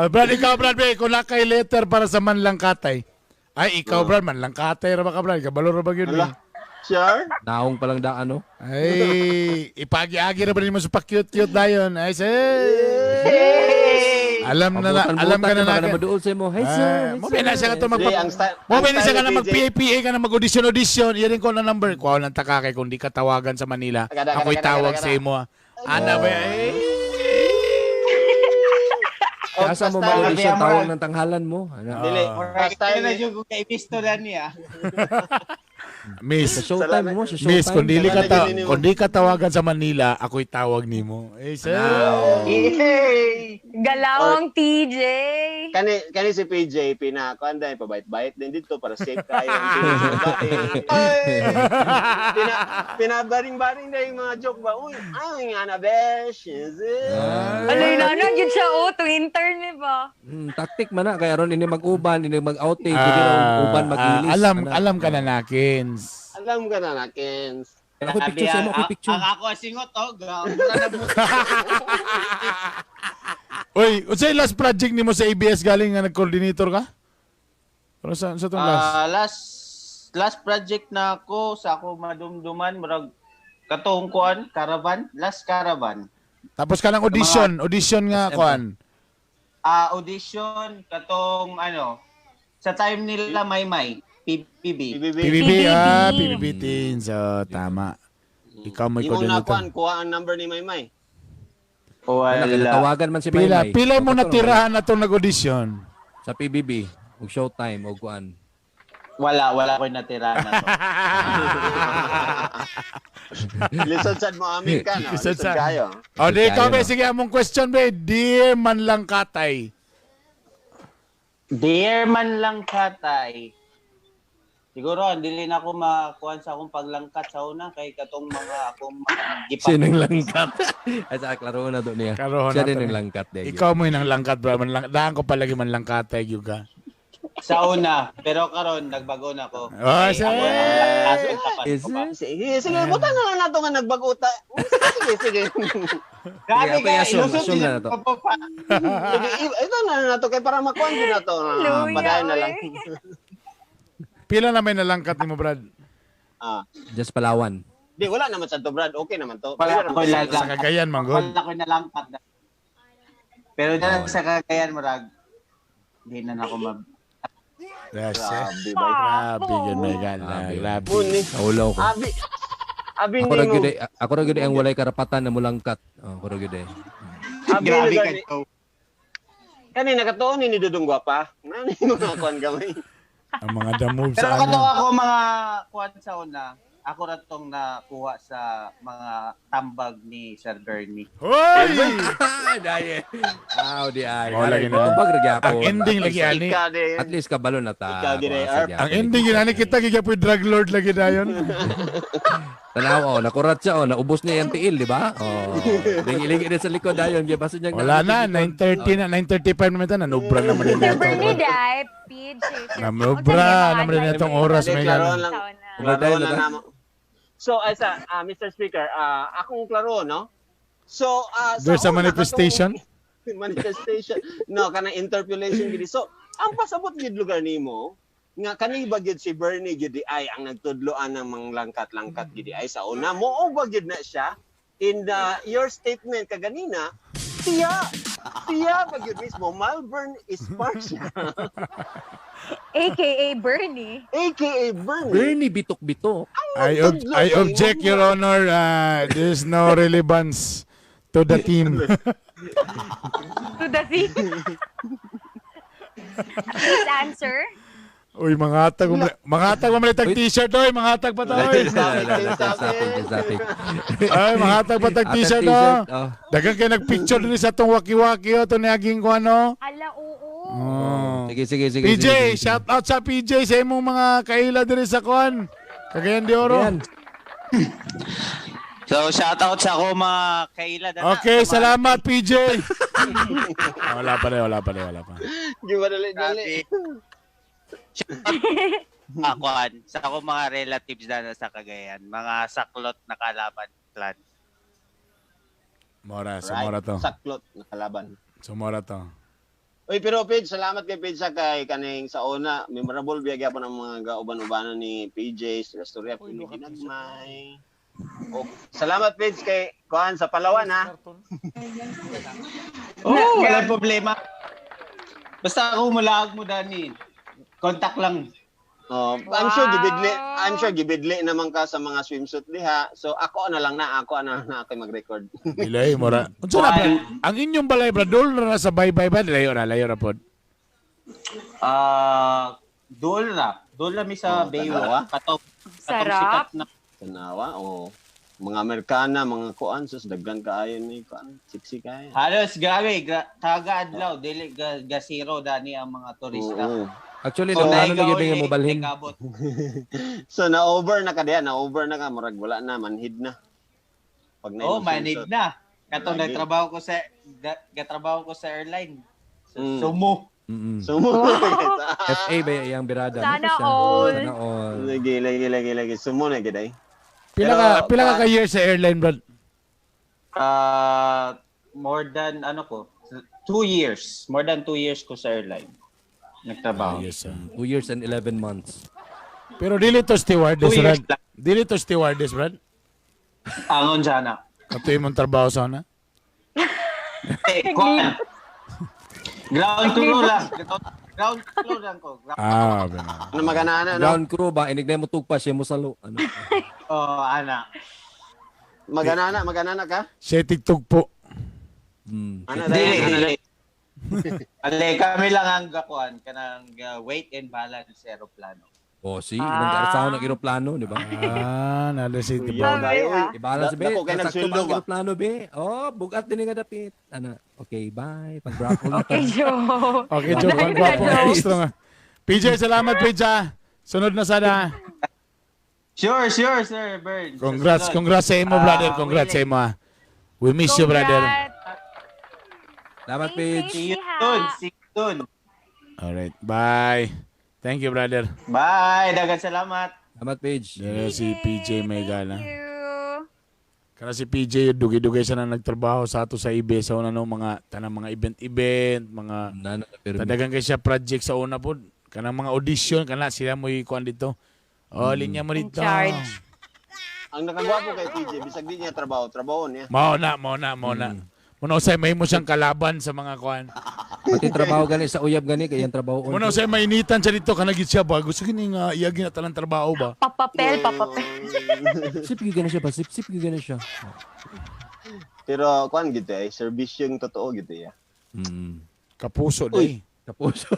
Brad, ikaw, Brad, be, kung kay letter para sa manlangkatay. Ay, ikaw, Brad, manlangkatay ra ba ka, Brad? Kabalo ra ba yun? Ala. Eh? Sure? Naong palang daan, no? Ay, ipagi-agi ra ba nimo sa pa-cute-cute dayon? Ay, sir. Alam na na, alam ka na na. na. Maduol sa mo. Hey, sir. Ah, mo na siya ka to Di, magpa ang style. Mo ang na siya style ka na ni mag PJ. PA ka na mag-audition audition. Iyan ko na number. Kuha lang taka kay kung di ka tawagan sa Manila. Kada, kada, Ako'y kada, tawag kada, sa imo. Ah. Ana ba? Eh. Oh, Kaya sa mo style- mag-audition, tawag ng tanghalan mo. Ano? Dili. Murag Ang style na ni jud ko kay Bisto na niya. Miss, Sa showtime mo, sa showtime. Miss, kung dili ka Salamat ta yun nimo. kung di ka tawagan sa Manila, ako'y tawag nimo. Eh, sir. Yay! Galawang TJ. Kani kani si PJ pina kuan dai pabait-bait din dito para safe kayo. Pina pinabaring-baring na yung mga joke ba. Uy, ay nga na besh. Is it? Ano yun, ano, yun siya, oh, to intern, di ba? Taktik man na kaya ron ini mag-uban, ini mag-outing, pwede ra uban mag-ilis. Alam Ana. alam ka na nakins. Alam ka na na, Kens. Ako picture sa mo, ako picture. Ang ako singot oh, mura na mo. Uy, unsay last project nimo sa ABS galing nga nag-coordinator ka? Pero sa tong last? Ah, last project na ako sa ako madumduman murag katong kuan caravan, last caravan. Tapos ka lang audition, audition nga SM. kuan. Ah, audition katong ano sa time nila Maymay, PBB. PBB. PBB, ah, PBB teens. Oh, tama. Ikaw may Imong na coordinator. kuan, kuha ang number ni Maymay. Wala, kinatawagan man si Pila, Maymay. pila mo O, kato, natirahan na itong nag-audition? Sa PBB, og showtime og kuan. Wala ko natira na to. Lisod sad mo amin ka no. Lisod Lisod sad. kayo. O, di ikaw, Tayo, be, no? sige, among question, be. Dear Manlangkatay. Dear man lang katay. Siguro dili na ako makuan sa akong paglangkat sa una kay katong mga akong mga gipa. Sinang langkat. Ay sa klaro na do niya. Klaro Siya na din to ang niya. langkat de. Ikaw mo yung langkat, bro. Daan ko palagi manlangkatay, yung ka. Sa una, pero karon nagbago na ako. Oh, Kay sige. ako ang langkat ang tapat Is ko pa. it? Sige, sige, buta na lang nato nga nagbago ta. Sige, sige. Grabe Sige, ka, assume, ilusot assume nila na to. pa pa pa. Sige, ito na lang nato kay para makuan gyud na to. Luya, Padayon na lang. oy. Pila na may nalangkat ni mo, Brad? Ah, Just Palawan. di wala naman sa to, Brad. Okay naman to. Wala ko Sa lalangkat. Cagayan, manggod. Wala ko nalangkat na. Pero na sa Cagayan murag di na ako mag Yes, eh. Grabe ba? Grabe yun, my God. Grabe. Grabe. Uni. Naulaw ko. Abi. Abi Ako ra nimo. gyud ay- ako ra gyud ay ang walay karapatan na mulangkat. Oh, ako ra gyud ay. Abi Grabe lugar ka ni. to. Kani nakatuon ni Dudong Gwapa. Nani mga kuan gamay. Ang mga the moves Pero sa kato ano. ako mga kuan sa una, ako ra tong nakuha sa mga tambag ni Sir Bernie. Hoy! Daye. Aw di ay. Oh, lagi na. Tambag ra gyapon. Ang ending lagi ani. Ikaw din. At least kabalo na ta. Ikaw din ay, Kuha sa Arp. gyapon. Ang ending yun, ani kita gigapoy drug lord lagi dayon. Tanaw oh, nakurat siya oh, naubos niya yung tiil, di ba? Oh. Lingi-lingi din sa likod dayon, gibaso niya. Wala na, 9:30 na, 9:35 naman ito, nanubra naman din Sir itong Bernie, dai, PJ. Namubra naman din itong oras, Hindi, may klaro gano'n. lang. Overtime Klaro na na ta? namo. So, ay sa Mr. Speaker, akong klaro, no? So, sa There's a una, manifestation? katong- manifestation. No, kanang interpolation gid. So, ang pasabot gid lugar nimo nga kani ba gid si Bernie gid ay ang nagtudloan ng mga langkat-langkat gid ay sa una mo o ba gid na siya in the, your statement kaganina siya siya ba gid mismo Malvern is partial AKA Bernie. aka Bernie Bernie bitok-bitok. I object, Your Honor. There's no relevance to the team. To the theme. Please answer. Uy, mga hatag, mga hatag, mamalit ang t-shirt, oy, mga hatag pa to, oy. Topic, topic. Ay, mga hatag pa tag Atang t-shirt, t-shirt, oh. oh. Daghang kay nagpicture din sa tong waki-waki, oh, to niaging ko, ano. Ala, oo. Oh. Sige, sige, sige. PJ, sige, sige. shout out sa PJ sa imong mga kaila diri sa kuan. Cagayan de Oro. Ayan. So shout out sa ako mga kaila dana. Okay, Sa mga- salamat PJ. Ah, wala pa rin, wala pa rin, wala pa. Di ba dali dali? Akuan, sa ako mga relatives na sa Cagayan, mga saklot na kalaban clan. Mora, sumora to. Saklot nakalaban. Sumora to. Uy, pero Page, salamat kay Page sa kay kaning sa una, memorable biya gyapon ang mga gauban-ubanan ni PJ sa istorya Pinoy Ginagmay. Oh, salamat Page kay kuan sa Palawan ha. Oh, wala problema. Basta ako mulaag mo Dani. Contact lang. Oh, I'm sure gibidli, I'm sure gibidli naman ka sa mga swimsuit diha. So ako na lang na, ako na lang na ako mag-record. Dilay, mora. Unsa na ba? Ang inyong balay bro, dol na sa bye-bye ba? Layo ra, layo ra pod. Ah, dool na. Dool na mi sa Oh, Baywalk. tanawa. Katong Sarap. sikat na. Tanawa oh. Mga Amerikana, mga kuan sus daghan kaayo ni kuan, siksi kaayo. Halos grabe, taga adlaw dili ga, ga zero Dani ang mga turista. Oo. Actually, So, nagplano na naigaw gyud nga ni- mobalhin. nagabot. So na over na ka diha, na over na ka murag wala na manhid na. Pag na Oh, manid na. Katong Lagi. nagtrabaho ko sa gatrabaho ko sa airline. So, Mm. Sumo. Sumo. FA ba iyang birada? Sana Ano siya? all. Sana all. Lagi lagi lagi lagi sumo na gid ay. Pila ka, Pero, pila ka ka year sa airline bro? Ah, more than ano ko, 2 years. More than 2 years ko sa airline. Nagtrabaho. Yes, sir. 2 years and 11 months. Pero dili to stewardess, 2 years Brad. Dili to stewardess, Brad. Angon sana. Kato imong trabaho sana. Eh, kuwan. Ground crew lang. Ground crew lang ko. Ground. Ah, bena. Ano maganana no? Ground crew ba? Inig na mo tugpa siya mo salo. Ano? Oh, ana. Maganana, maganana ka? Siya tigtug po. Ano Dili, dai? Ano dili. Ale, kami lang ang gakuan kanang weight and balance aeroplano. Oh, see, ah. Nag-arsahan ng eroplano, di ba? Ah, nalo si Kuya, Tibo. dayo, uy. Ibalance be. Dako kay Sakto ba nagsweldo ang ba? eroplano be? Oh, bugat din nga dapit. Ana, okay, bye. Pag-grapple na Okay, Joe. Okay, Joe, Dahil na, pagwapo Joe. extra nga. PJ, salamat PJ. Sunod na sana. Sure, sure, sir, Bird. Congrats, Susunod. congrats sa imo, brother. Ah, Congrats sa imo. ah. We miss you, brother. Congrats. Salamat, Stay Paige. safe, See you ha. soon. See you soon. Alright, bye. Thank you, brother. Bye. Dagan salamat. Salamat, Paige. Yan si PJ Megala. Thank you. Kana si PJ dugi-dugay siya na nagtrabaho sa ato sa IB sa una no mga tanang mga event-event, mga Nana, pero tadagan kay siya project sa una pod. Kanang mga audition kana sila mo ikuan dito. Oh, linya mo In dito. charge. Ang nakagwapo kay PJ bisag di niya trabaho, trabaho niya. Mao na, mao na, mao na. Muna usay mahimo siyang kalaban sa mga kuan. Pati trabaho gani sa uyab gani kay iyang trabaho. Muna usay mainitan siya dito kanang gid siya ba gusto kini nga iya ginatalang trabaho ba. Papapel, papapel. Sip gyud gani siya ba? Sip sip gyud gani siya. Pero kuan gid ay serbisyong totoo gid ya. Kapuso day. Kapuso.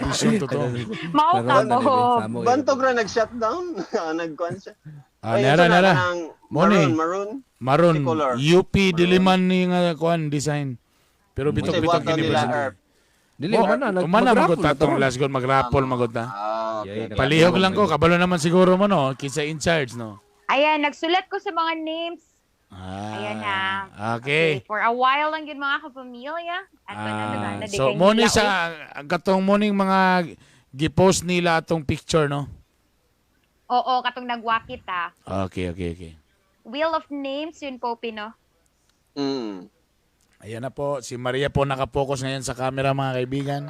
Serbisyong totoo. Mao ka Karon na, mo. bebe. Samo, eh. Bantog ra nag-shutdown, nagkuan siya. Ah, Ay, nara unsa na nara. kanang Moni. Maroon, maroon. Maroon. Si color. UP Diliman ni nga kuan design. Pero Unsay bitok-bitok buhaton kini nila, presidente. Erp? Dili man na Umana mag-grapple magod na atong taron. last goal magrapol magod ta. Ah, okay. Yeah, Palihog lang ko kabalo naman siguro mo no kinsa in charge no. Ayan, nagsulat ko sa mga names. Ah, Ayan na. Okay. For a while lang yun mga kapamilya. At Ah, na, so mo ni sa ang katong morning mga gipost nila atong picture no. Oo, katong nagwakit ah. Okay. Wheel of Names yun po, Pino. Ayan na po, si Maria po nakapokus ngayon sa camera mga kaibigan.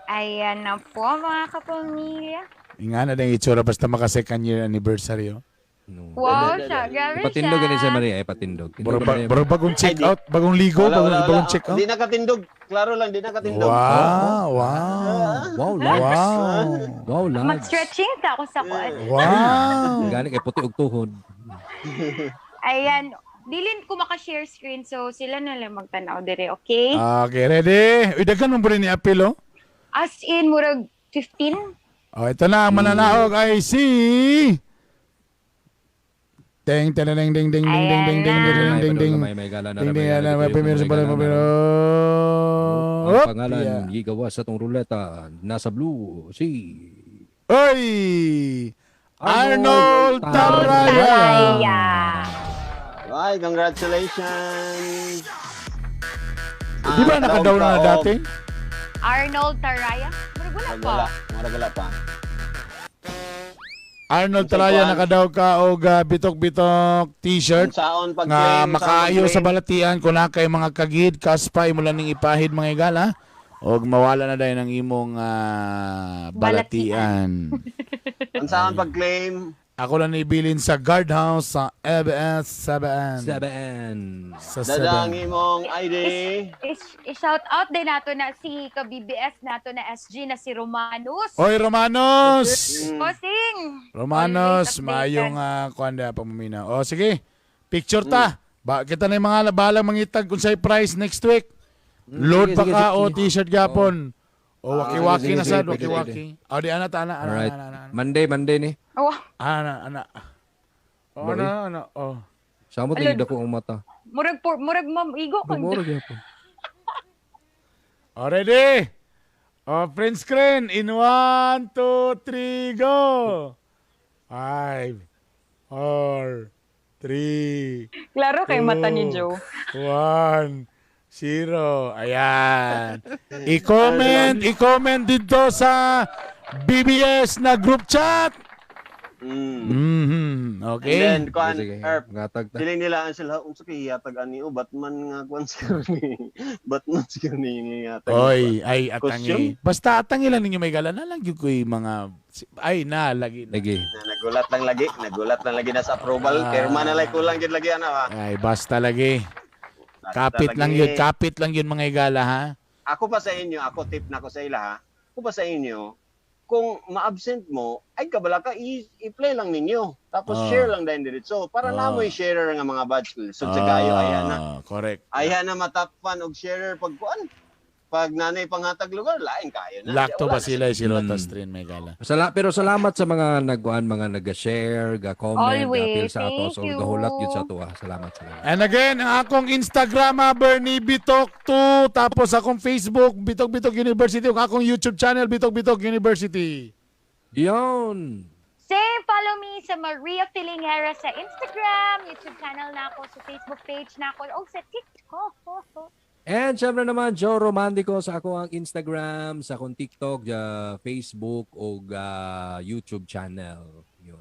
Ayan na po mga kapamilya. Nga na din itsura basta maka second year anniversary oh. Wow siya, grabe siya. Ipatindog gani si Maria, ipatindog. Bro, bro, bagong check out, bagong ligo, Wala, bagong, wala, wala. bagong check out. Di nakatindog. Klaro lang, di nakatindog. Wow, wow. Wow, lads. Wow. Wow, lads. Mag-stretching ta ako sa kuan. Wow. Gani kay puti og tuhod. Ayan, dilin ko maka-share screen so sila na lang magtanaw dire, okay? Okay, ready? Uy, daghan mo ba rin ni Apil, oh? As in, murag 15? Oh, ito na, ang mananaog ay si... Ding, ding, ding, ding, ding, ding, ding, ding, ding, ding, ding, ding. May gala na Ding, ding, ano, may pimiro sa balay, pimiro. Ang Op, pangalan yeah. gigawa sa tong ruleta nasa blue si Oy! Arnold Taraya! Taraya. Ay, congratulations! Di ba nakadaw na na dati? Arnold Taraya? Murag wala pa. Wala, murag wala pa. Arnold Taraya, nakadaw ka og bitok-bitok t-shirt Unsaon pag nga makaayo sa balatian kung na kay mga kagid kaspa imo lang ning ipahid, mga igala, og mawala na dayon ang imong balatian. Unsaon pag-claim? Ako lang ibilin sa guardhouse sa ABS 7. Seven. Sa Dada ang 7. imong ID. I-shout out din nato na si ka-BBS nato na SG na si Romanus. Oy, Romanos! Bossing! Romanos, Always updated. maayong kuan da pamumina. O sige, picture ta. Ba kita na yung mga balang mangitag kung sa'y price next week. Load Sige, pa sige, ka sige. o t-shirt gapon. O waki-waki Sige, na sige, sad, pwede, waki-waki. O di ana ta ana ana Alright. ana ana. ana. Monday, Monday ni. Oh, Ana ana. O Boy. ana ana. Oh. Samot Alon. na ko ang mata. Murag por, murag ma'am igo kang Dumoro gyapon. O ready? O print screen in 1 2 3 go. 5 4 3 Klaro kay mata ni Joe. 1 0. Ayan. I-comment dito sa BBS na group chat. Okay. And then, kuan, Sige, Erp, ngatag ta. dili nila ang sila, unsa kay hihatag ani o, Batman nga kuan siguro ni, Batman siguro ni nga hihatag. Oy, ay atangi. Costume? Basta atangi lang ninyo may gala na lang gyud ko'y mga ay na lagi na. Lagi. Na, nagulat lang lagi na sa approval, pirma na lang kulang gid lagi ana ba. Ay basta lagi. Basta Kapit lang lagi. yun, kapit lang yun mga igala ha. Ako pa sa inyo, ako tip na ko sa ila ha. Ako pa sa inyo, kung ma-absent mo, ay kabala ka, i-play lang ninyo. Tapos share lang dahil diretso. Para na mo'y sharer nga mga badge. So, sa gayo, ayan na. Correct. Ayan na matappan og sharer pag kuan. Pag nanay panghatag lugar, lain kayo na. Lakto Wala ba na sila si Rota Strin may gala. Pero salamat sa mga nagkuan, mga nag-share, ga-comment, Always. ga-appeal sa ato. Thank So, you. gahulat yun sa ato. Ah. Salamat, salamat. And again, ang akong Instagram, ha, Bernie Bitok 2. Tapos akong Facebook, Bitok Bitok University. Ug akong YouTube channel, Bitok Bitok University. Yun! Same, follow me sa Maria Filingera sa Instagram, YouTube channel na ako, sa Facebook page na ako, o sa TikTok. And syempre naman, Joe Romantico sa ako ang Instagram, sa akong TikTok, Facebook, o YouTube channel. Yun.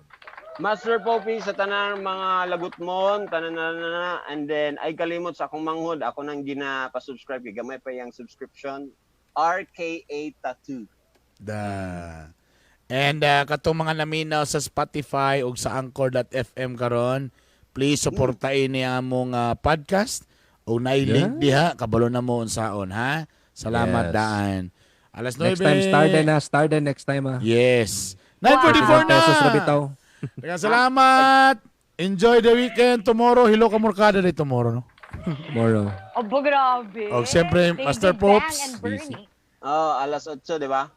Master Poppy sa tanan mga lagutmon, tanan na, na, na, and then ay kalimot sa akong manghod, ako nang gina-subscribe kay gamay pa yang subscription RKA Tattoo. Da. And katong mga naminaw sa Spotify ug sa anchor.fm karon, please suportain niya among podcast o naay link diha kabalo na mo unsaon ha. Salamat Yes. daan. Alas 9. Next time, star din ha. Star din next time ha. Yes. 9:44 na. Pesos na bitaw. Daghang salamat. Enjoy the weekend tomorrow. Hilo ka Murkada day tomorrow no. Tomorrow. Abo, grabe. Og siyempre, Baby Master Bang Pops. and Bernie. Oh, alas 8, di ba?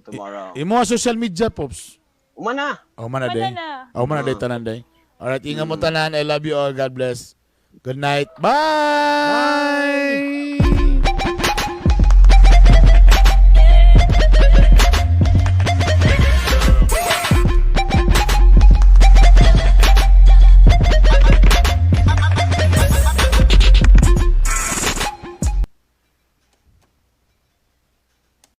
Tomorrow. Imo ang social media Pops. Umana. Oh, mana day. Mana na. Oh, mana day tanan day. Alright, ingat mo tanan. I love you all. God bless. Good night. Bye.